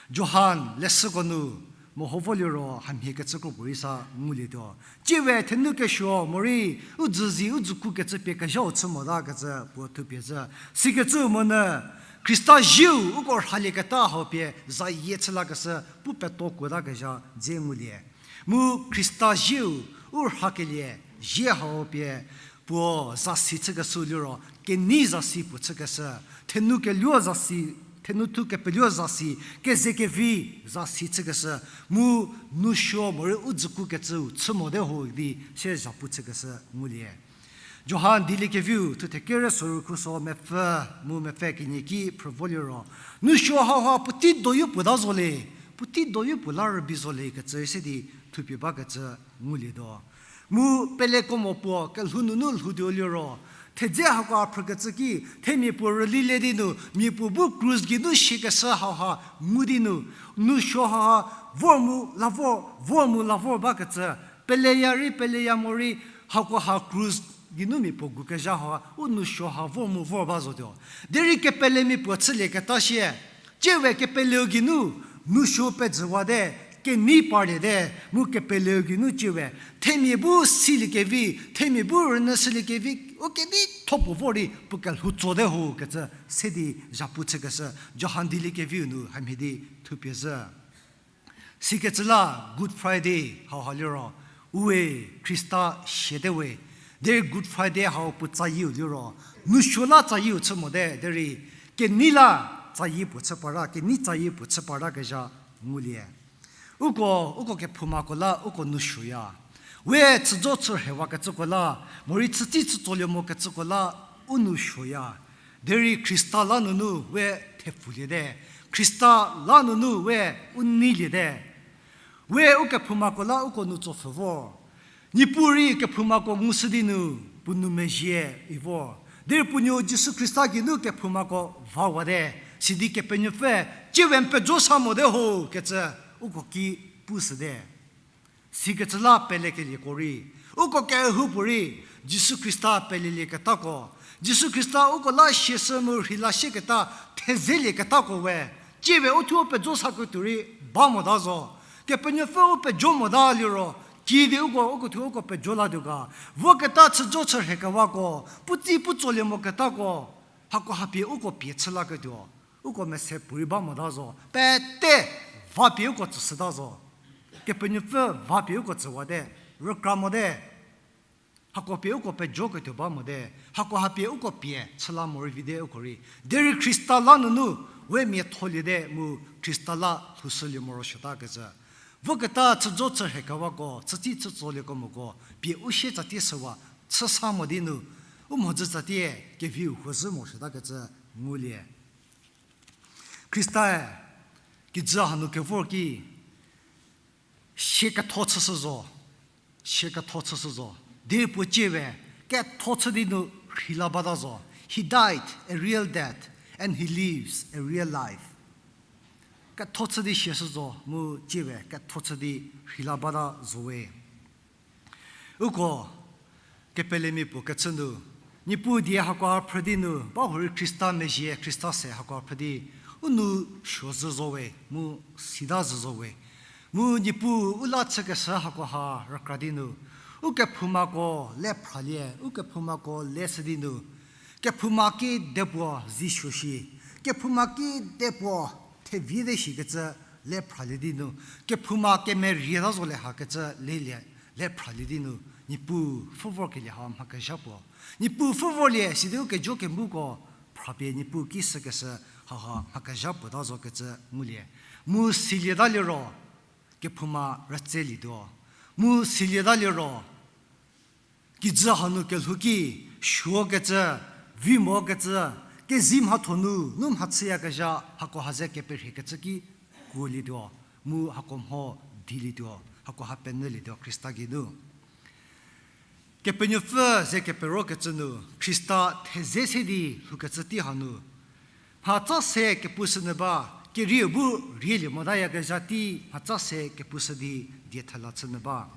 Johan leshüko nu meho vo liro hamhie kecü kropuorei sa ngulietuo. Tsiewe thenu kesuo morei u dzüzi u dzüku kecü pie kezhau chü motakecü puo thupie zhü. Sikecü monyü Khrista zieu uko rhalieketa hau pie zayie chü lakeshü pu peto kuotakezha dze ngulie. Mu Khrista zieu u rhakelie zie hau pie puo zasi chükeshü liro, kenei zasi puo chükeshü, thenu keluo zasi, thenu thu kepeluo zasi, kezekevi zasi chükeshü, mu nousuo morei u dzükukecüu chü mote ho di sie zhapu chükeshü ngulie. Johan Dieliekeviu thuthe kere soru khuso mepfü mu mepfü kenie ki phrü vo liro, nousuo hauha puotei doyo puo ta zo le, puotei doyo puo la rübei zo le kecü se di thupie bakecü ngulietuo. Mu peleko mo puo kelhou nunu lhoutuo liro, thedze hako a phrükecü ki, themia puo rülilie di nu, mia puo bu krus geinu siekeshü hauha ngu di nu, nousuo hauha vor mu la vor, vor mu la vor bakecü, peleya rei peleya morei, hakoha krus geinu mia puo gukezha hauha u nousuo ha vor mu vor ba zotuo. Derei kepelemia puo chülieketa sie, tsiewe kepeleu geinu nousuo pejüwate, kenei parliete, mu kepeleu geinu tsiewe themia bu siliekevi, themia bu rünyüshüliekevi, u kedi tho puo vor di puo kelhou tsote ho kecü se di zhapu chükeshü Johan Dieliekeviu nu hamhie di thupie zhü. Sikecü la Good Friday hauha liro, ue Khrista siate we, derei Good Friday hau puo tsayieu liro, nousuo la tsayieu chü mote, derei kenei la tsayie puo chü para, kenei tsayie puo chü parakezha ngulie. Uko, uko kephoumako la uko nousuoya. We chüjo chürhewakecüko la, morei chütei chütsolie mokecüko la u nousuoya. Derei Khrista la nunu we thepfuliete. Khrista la nunu we u neiliete. We u kephoumako la uko nu tsopfhü vor. Niepuu rei kephoumako ngushü di nu puo nou mezhie i vor. Derei puo nuo Jisu Khrista geinu kephoumako vawate. Sidi Kepenuopfü, tsiewe n pejo sa mote ho kecü uko ki pushüte. Sikecü la pelekelieko rei, uko kehoupuorei, Jisu Khrista pelelieketako, Jisu Khrista uko la siashü mu rheila sieketa thezelieketako we, tsiewe u thuo pejo saketuo rei ba mota zo. Kepenuopfü u pejo mota liro, kiüdi uko, uko thuo uko pejo latuo ga. Voketa chüjo chürhekewako, puotei pu tsolie moketako, hako hapie uko pie chü laketuo. Uko mese puorei ba mota zo. Pete vapie uko tsüshüta zo. Kepenuopfü vapie uko tsüwate. Rükra mote. Hako pie uko pejoketuo ba mote, hako ha pie uko pie chüla morei vite uko rei. Derei Khrista la nunu, we miatholie te mu Khrista la lhoushülie moro shütakecü. Voketa chüjo chürhekewako, chütei chütsolieko moko, pie u sie tsatie shüwa, chüsa mo di nu, u mhodzü tsatie, keviu huozhü morosuotakecü ngulie. Khristae, kijü hanu kevor ki, sie ketho chüshü zo, sie ketho chüshü zo. Di puo tsiewe, ketho chü di nu rheila bata zo. He died a real death and he lives a real life. Ketho chü di siashü zo, mu tsiewe, ketho chü di rheila bata zowe. Uko, kepelemia puo kechü nu, Niepuu die hakoha phrü di nu, ba hurei Khrista mezhie, Khrista se hakoha phrü di, u nou suo zhü zowe, mu sita zhü zowe. Mu Niepuu u la chükeshü hakoha rükra di nu, u kephoumako le phralie, u kephoumako le shü di nu, kephouma kidepuo zisuo shi, kephouma kidepuo thevi te shikecü le phralie di nu, kephouma kemerieta zo le hakecü lelie, le phralie di nu, Niepuu pfhü vorkelie ha mha kezha puo. Niepuu pfhü vorlie, sidi u kejo kemuko phrapie Niepuu ki sükeshü haha mha kezha puota zokecü ngulie. Mu silieta liro, kephouma rütselietuo. Mu silieta liro, kijü hanu kelhou ki, suokecü, vi mokecü, kezi mhatho nu, nu mhachüyakezha, hakoha ze keperhiekecü ki, kuolietuo, mu hako mho dilietuo, hakoha penyülietuo Khrista geinu. Kepenuopfü ze keperokecü nu, Khrista theze se di lhoukecü tei hanu, mhatsa se kepushünyü ba, kerieu bu rielie motayakezha tei mhatsa se kepushü di die thela chünyü ba.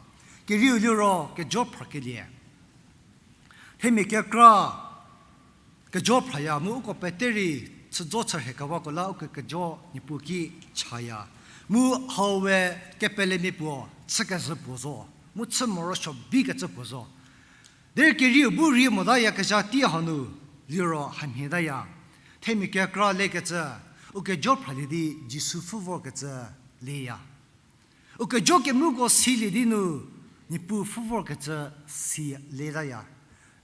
Kerieu liro kejo phrakelie. Themia kekra kejo phraya mu uko pete rei chüjo chürhekewako la uko kejo Niepuu ki chaya. Mu hau we kepelemia puo chükezhü puo zo, mu chü morosuo bikecü puo zo. Derei kerieu bu rie motayakezha tei hanu liro hamhietaya. Themia kekra lekecü, u kejo phralie di Jisu pfhü vorkecü leya. U kejo kemuko silie di nu, Niepuu pfhü vorkecü siletaya.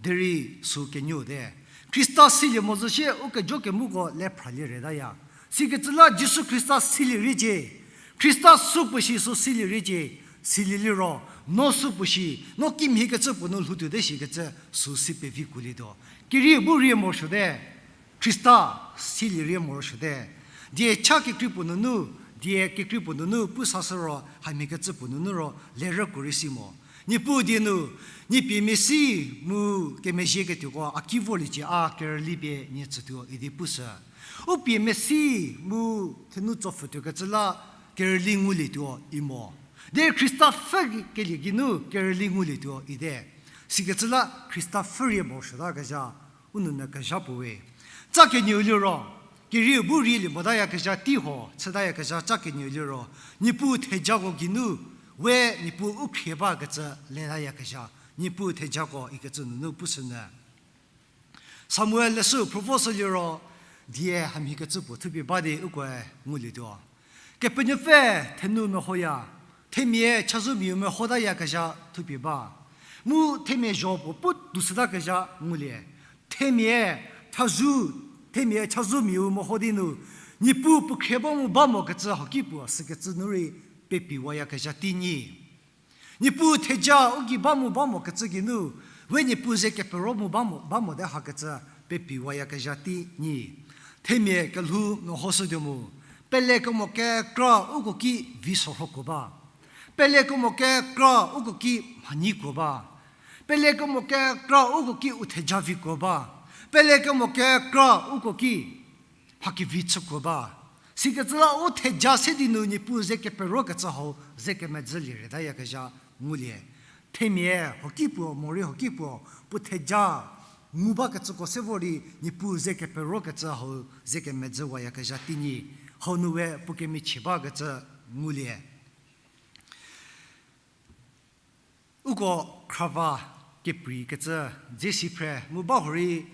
Derei sü kenuo te. Khrista silie mo zhü sie u kejo kemuko le phralie retaya. Sikecü la Jisu Khrista silie riecie. Khrista sü puo shi sü silie riecie. Silie liro, no sü puo shi, no kimhiekecü puo nu lhoutuote shikecü sü si pevi kuolietuo. Kerieu bu rie morosuote. Khrista silie rie morosuote. Die cha kekrei puo nunu, die kekrei puo nunu pu sashü ro, hamhiekecü puo nunu ro, lerüko rei si mo. Niepuu die nu, nie pie mesi mu kemezhieketuoko a ki vorliecie a kerüli pie nie tsütuo idi pushü. U pie mesi mu thenu tsopfhütuokecü la kerüli ngulietuo i mo. Derei Khrista pfhü kelie geinu kerüli ngulietuo ite. Sikecü la Khrista pfhü rie morosuotakezha, u nounyü kezha puo we. Tsa kenieu liro, kerieu bu rielie motayakezha tei ho, chütayakezha tsa kenieu liro, Niepuu thejako geinu, we Niepuu u khrie bakecü letayakezha, Niepuu thejako ikecü nunu pushünyü. Samuel leshü phrü voshü liro, die hamhiekecü puo thupie ba di ukoe ngulietuo. Kepenuopfü thenu mehoya, themia chazoumiau mehotayakezha thupie ba. Mu themia zho puo pu toushütakezha ngulie. Themia chazou, themia chazoumiau meho di nu, Niepuu puo khrie ba mu ba mokecü haki puo sükecü nu rei pepiwayakezha tei nyi. Niepuu theja u gei ba mu ba mokecü geinu, we Niepuu ze kepero mu ba mo, ba mote hakecü pepiwayakezha tei nyi. Themia kelhou mehoshütuo mu, pelekemo kekra uko ki vi sorhokuo ba. Pelekemo kekra uko ki mhanyikuo ba. Pelekemo kekra uko ki u theja vikuo ba. Pelekemo kekra uko ki mha kevi chükuo ba. Sikecü la u theja se di nu Niepuu ze keperokecü hau ze kemedzülie retayakezha ngulie. Themia hoki puo, morei hoki puo, puo theja ngu bakecüko se vor di Niepuu ze keperokecü hau ze kemedzüwayakezha tei nyi. Hau nu we puo kemichie bakecü ngulie. Uko khrava keprei kecü dze si phre mu ba hurei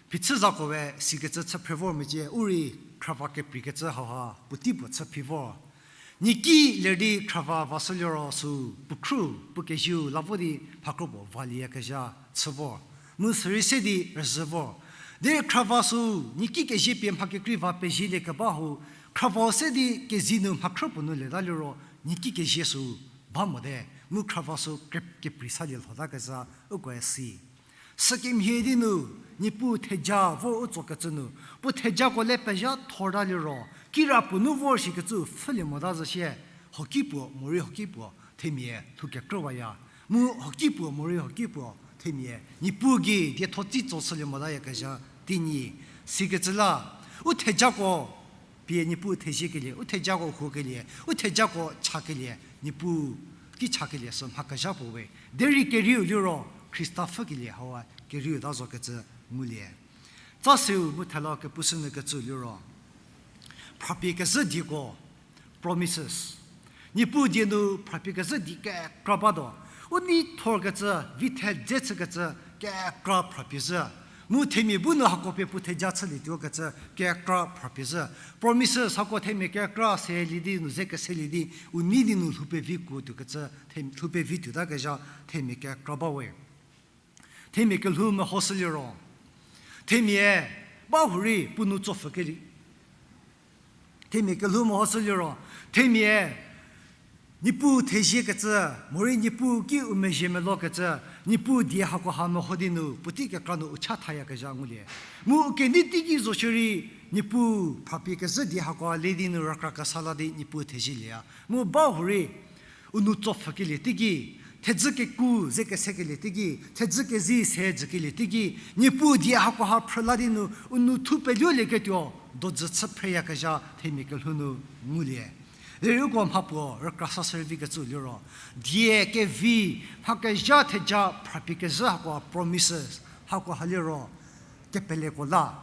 phichü zako we sikecü chü phre vor mecie, u rei khrava keprei kecü hauha puotei puo chü phi vor. Niaki ler di khrava vashü liro sü puo khru, puo kezieu la vo di mhakro puo valieyakezha chü vor. Mu sürei se di rüzhü vor. Derei khrava sü niaki kezie pie mha kekrei va pezieliekeba ho, khrava se di kezie nu mhakro puo nu leta liro, niaki kezie sü ba mote, mu khrava sü kre-, keprei salie lhotakezha ukoe si. Sükemhie di nu, Niepuu theja vor u tsokecü nu, puo thejako le pezha thorta liro, kira puo nu vor shikecü pfhülie mota zhü sie, hoki puo, morei hoki puo, themia lhou kekrüwaya. Mu hoki puo, morei hoki puo, themia, Niepuu gei dietho tsi tso shülie motayakezha, tinyi, sikecü la, u thejako, pie Niepuu theziekelie, u thejako huokelie, u thejako chakelie, Niepuu ki chakelie sü mhakezha puo we. Derei kerieu liro, Khrista pfhükelie hau kerieu ta zokecü ngulie. Tsa seu mu thela kepushünyükecü liro, phrapie kezhü dieko, promises. Niepuu die nu phrapie kezhü di kekra batuo. U nei thorkecü, vi thedze chükecü, kekra phrapie zhü. Mu themia bu nu hako pie puo theja chülietuokecü, kekra phrapie zhü. Promises hako themia kekra selie di nu ze keselie di, u nei di nu lhou pevi kuo tuokecü, the-, lhou pevi tuotakezha themia kekra ba we. Themia kelhou mehoshü liro, themia ba hurei puo nu tsopfhükelie. Themia kelhou mehoshü liro, themia Niepuu theziekecü, morei Niepuu ki u mezhie melokecü, Niepuu die hakoha meho di nu puotei kekra nu u chathayakezha ngulie. Mu u kenei teiki zo shierei, Niepuu phrapie kezhü die hakoha le di nu rükra kesa la di Niepuu thezielieya. Mu ba hurei, u nu tsopfhükelie teiki, thedzü keku ze kesekelie teiki, thedzü kezi se jükelie teiki, Niepuu die hakoha phrü la di nu, u nu thu peluolieketuo, dojü chü phreyakezha themia kelhou nu ngulie. Derei uko mhapuo rükra sa shürei vikecü liro, die kevi, mha kezha theja phrapie kezhü hakoha promises, hakoha liro, kepeleko la.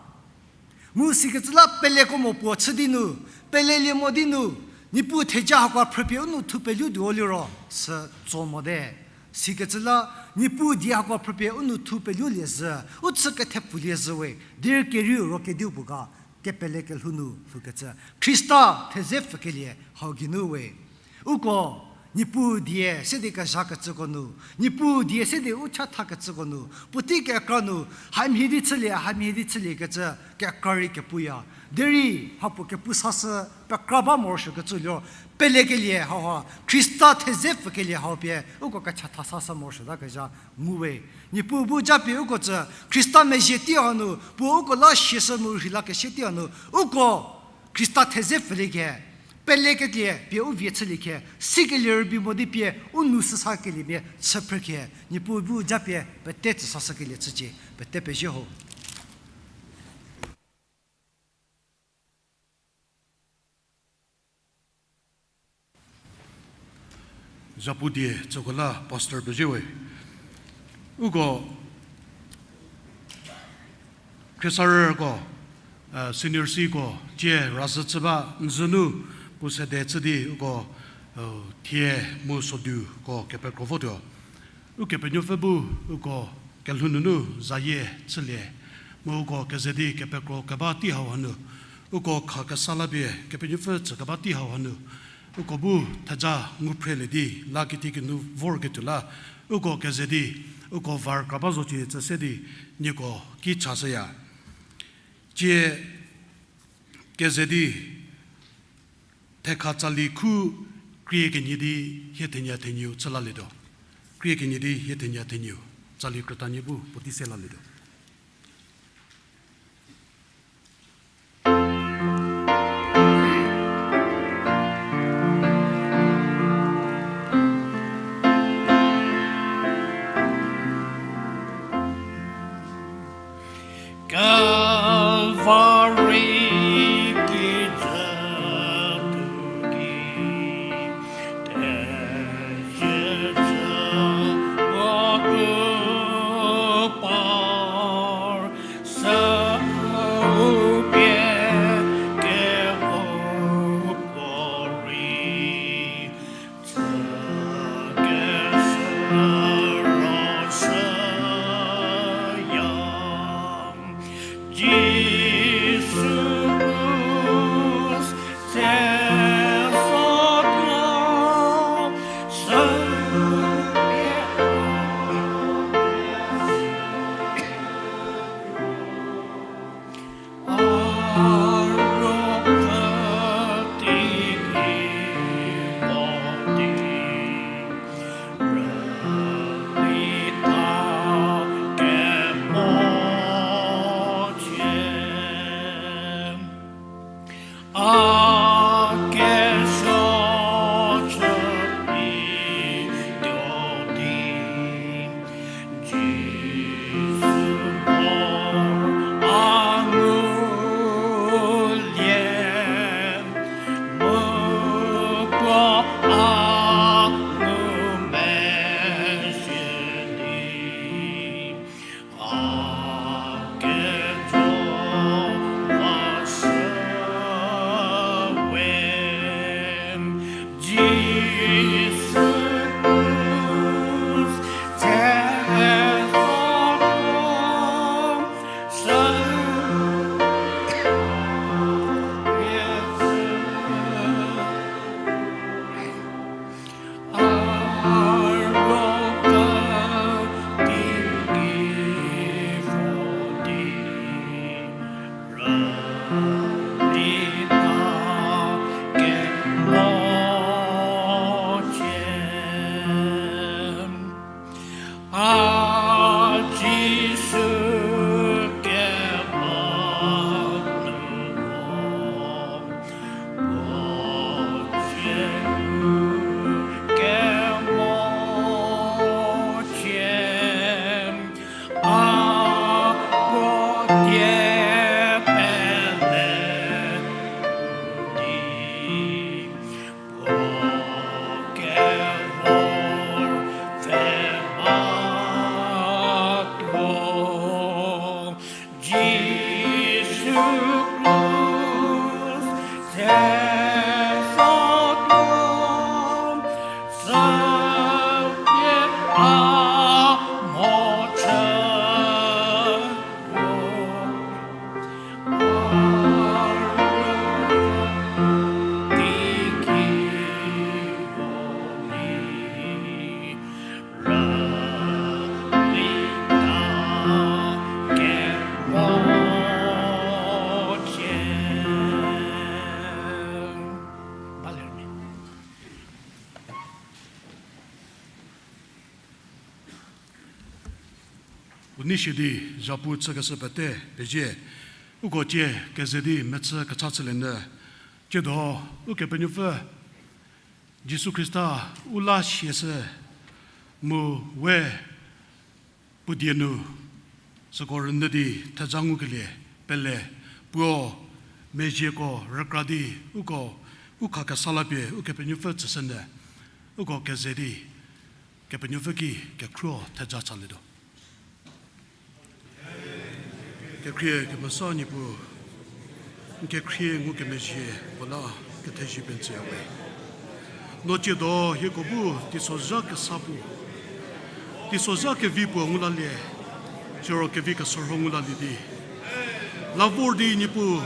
Mu sikecü la peleko mo puo chü di nu, pelelie mo di nu, Niepuu theja hakoha phrüpie u nu thu peluo tuo liro, sü tso mote. Sikecü la, Niepuu die hakoha phrüpie u nu thu peluolie zhü, u chü kethepfulie zhü we, derei kerieu ro kedipuo ga, kepele kelhou nu lhoukecü. Khrista thedze pfükelie hau geinu we. Uko, Niepuu die se di kezhakecüko nu, Niepuu die se di u chathakecüko nu, puotei kekra nu, hamhie di chülie, hamhie di chüliekecü, kekra rei kepuya. Derei, mhapuo kepu sashü, pekra ba morosuokecü liro, pelekelie hauha, Khrista thedze pfükelie hau pie, uko kechatha sashü morosuotakezha ngu we. Niepuu bu japie uko tsü, Khrista mezhie tei hanu, puo uko la siashü mu rheilakeshü tei hanu, uko, Khrista thedze pfülie ke, pelekelie pie u vie chülie ke, sikelie rübei mo di pie u nu süsa keliemia chü phrü ke, Niepuu bu japie pete tsü sashükelie chücie, pete pezie ho. Zapu die tsüko la pastor pezie we. Uko khriesarüko, senior cko tie razhü chü ba nzünu puo sede chü di uko thie mu soduko kepekro votuo. Ukepenuopfü bu uko kelhou nunu zayie chülie, mu uko keze di kepekro keba tei hau hanu, uko kha kesa la pie Kepenuopfü tsü keba tei hau hanu, uko bu theja ngu phrelie di la kiti kinu vorketuo la, uko keze di, uko var kra ba zocie tsü se di, nieko ki chashüya. Tie keze di, thekha tsali khu krie kenie di hie thenie thenieu chü lalietuo. Krie kenie di hie thenie thenieu, tsali krütanie bu puotei se lalietuo. Kalvari kijü tuo ki, tejüzhü mokupar sa u pie kehoupuorei. A Jisu keba nu mo, puo cie nu kemo cie, a puo tie pele di. Unie shie di zhapu chükeshü pete pezie, uko tie keze di mechü kecha chülie nyü. Tsiedo Ukepenuopfü Jisu Khrista u la siashü mu we puo die nu süko rünyü di theja ngukelie pele puo mezhieko rükra di uko u khakesa lapie Ukepenuopfü tsüshünyü. Uko keze di Kepenuopfü ki kekhruo theja chalietuo. Kekhrie kemesa Niepuu, n kekhrie ngukemezhie puo la kethezie pie n tsüya we. No tsiedo hieko bu teisozha kesa puo, teisozha kevi puo ngu lalie, siro kevi kesorho ngu lalie di la vor di Niepuu,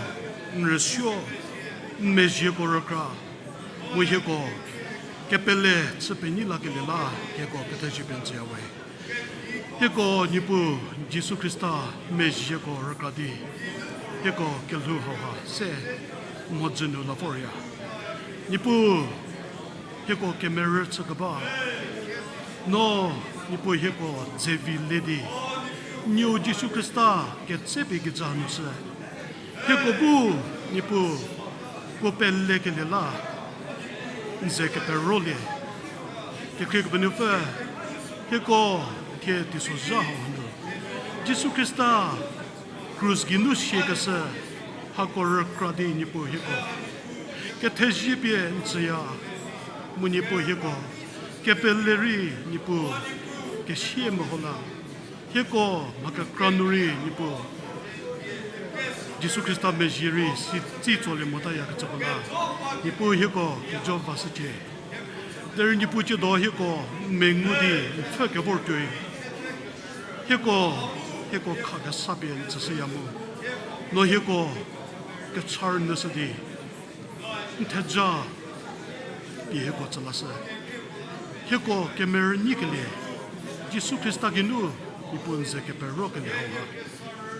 n rüsuo, n mezhieko rükra, mu hieko kepele chü penyi lakelie la hieko kethezie pie n tsüya we. Hieko Niepuu Jisu Khrista mezhieko rükra di hieko kelhou hauha se mhodzü nu la vorya. Niepuu, hieko kemerü chükeba, no Niepuu hieko dzevi le di, n Nuou Jisu Khrista ketsepie kijü nu sü hieko bu Niepuu puo pelekelie la n ze keperolie. Kekhrie Kepenuopfü, hieko thie teisozha hau nu Jisu Khrista krus geinu siakeshü hako rükra di Niepuu hieko kethezie pie n tsüya, mu Niepuu hieko kepele rei Niepuu kesie meho la, hieko mha kekra nu rei Niepuu Jisu Khrista mezhie rei si tsi tsolie motayakecüko la Niepuu hieko kejo vashücie. Derei Niepuu tsiedo hieko n mengu di n pfhü kevortuoi, hieko, hieko khakesa pie n tsüshüya mu, no hieko kecha rünyüshü di n theja pie hieko tsü lashü. Hieko kemerü nyikelie Jisu Khrista geinu Niepuu n ze keperokelie hauha,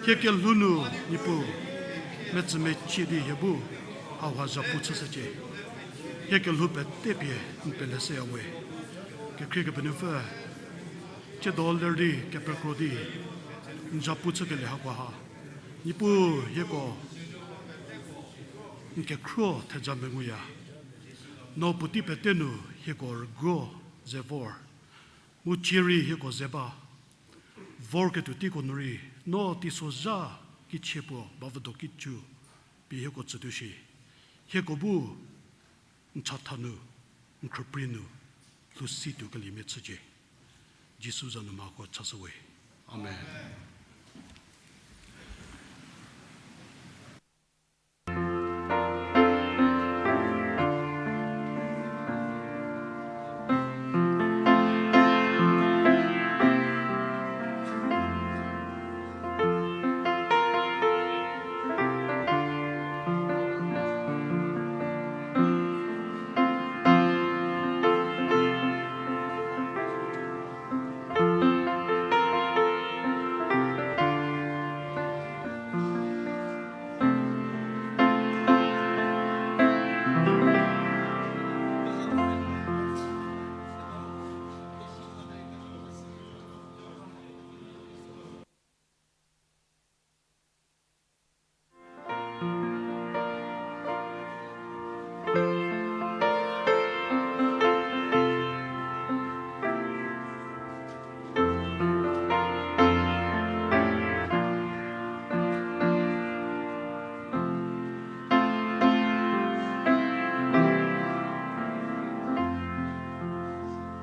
hie kelhou nu Niepuu metsümecie di hie bu hauha zhapu chüshücie. Hie kelhou pete pie n peleshüya we. Kekhrie Kepenuopfü, tsiedo ler di kepekro di n zhapu chükelie hakoha, Niepuu hieko n kekhruo theja menguya. No puotei pete nu hieko rüguo ze vor, mu cie rei hieko ze ba. Vorketuo teiko nu rei no teisozha kichie puo bavüdo kicu pie hieko tsütuo shi, hieko bu n chatha nu, n khrüprei nu lhou si tuokeliemia chücie. Jisu za nu mhako chashü we. Amen.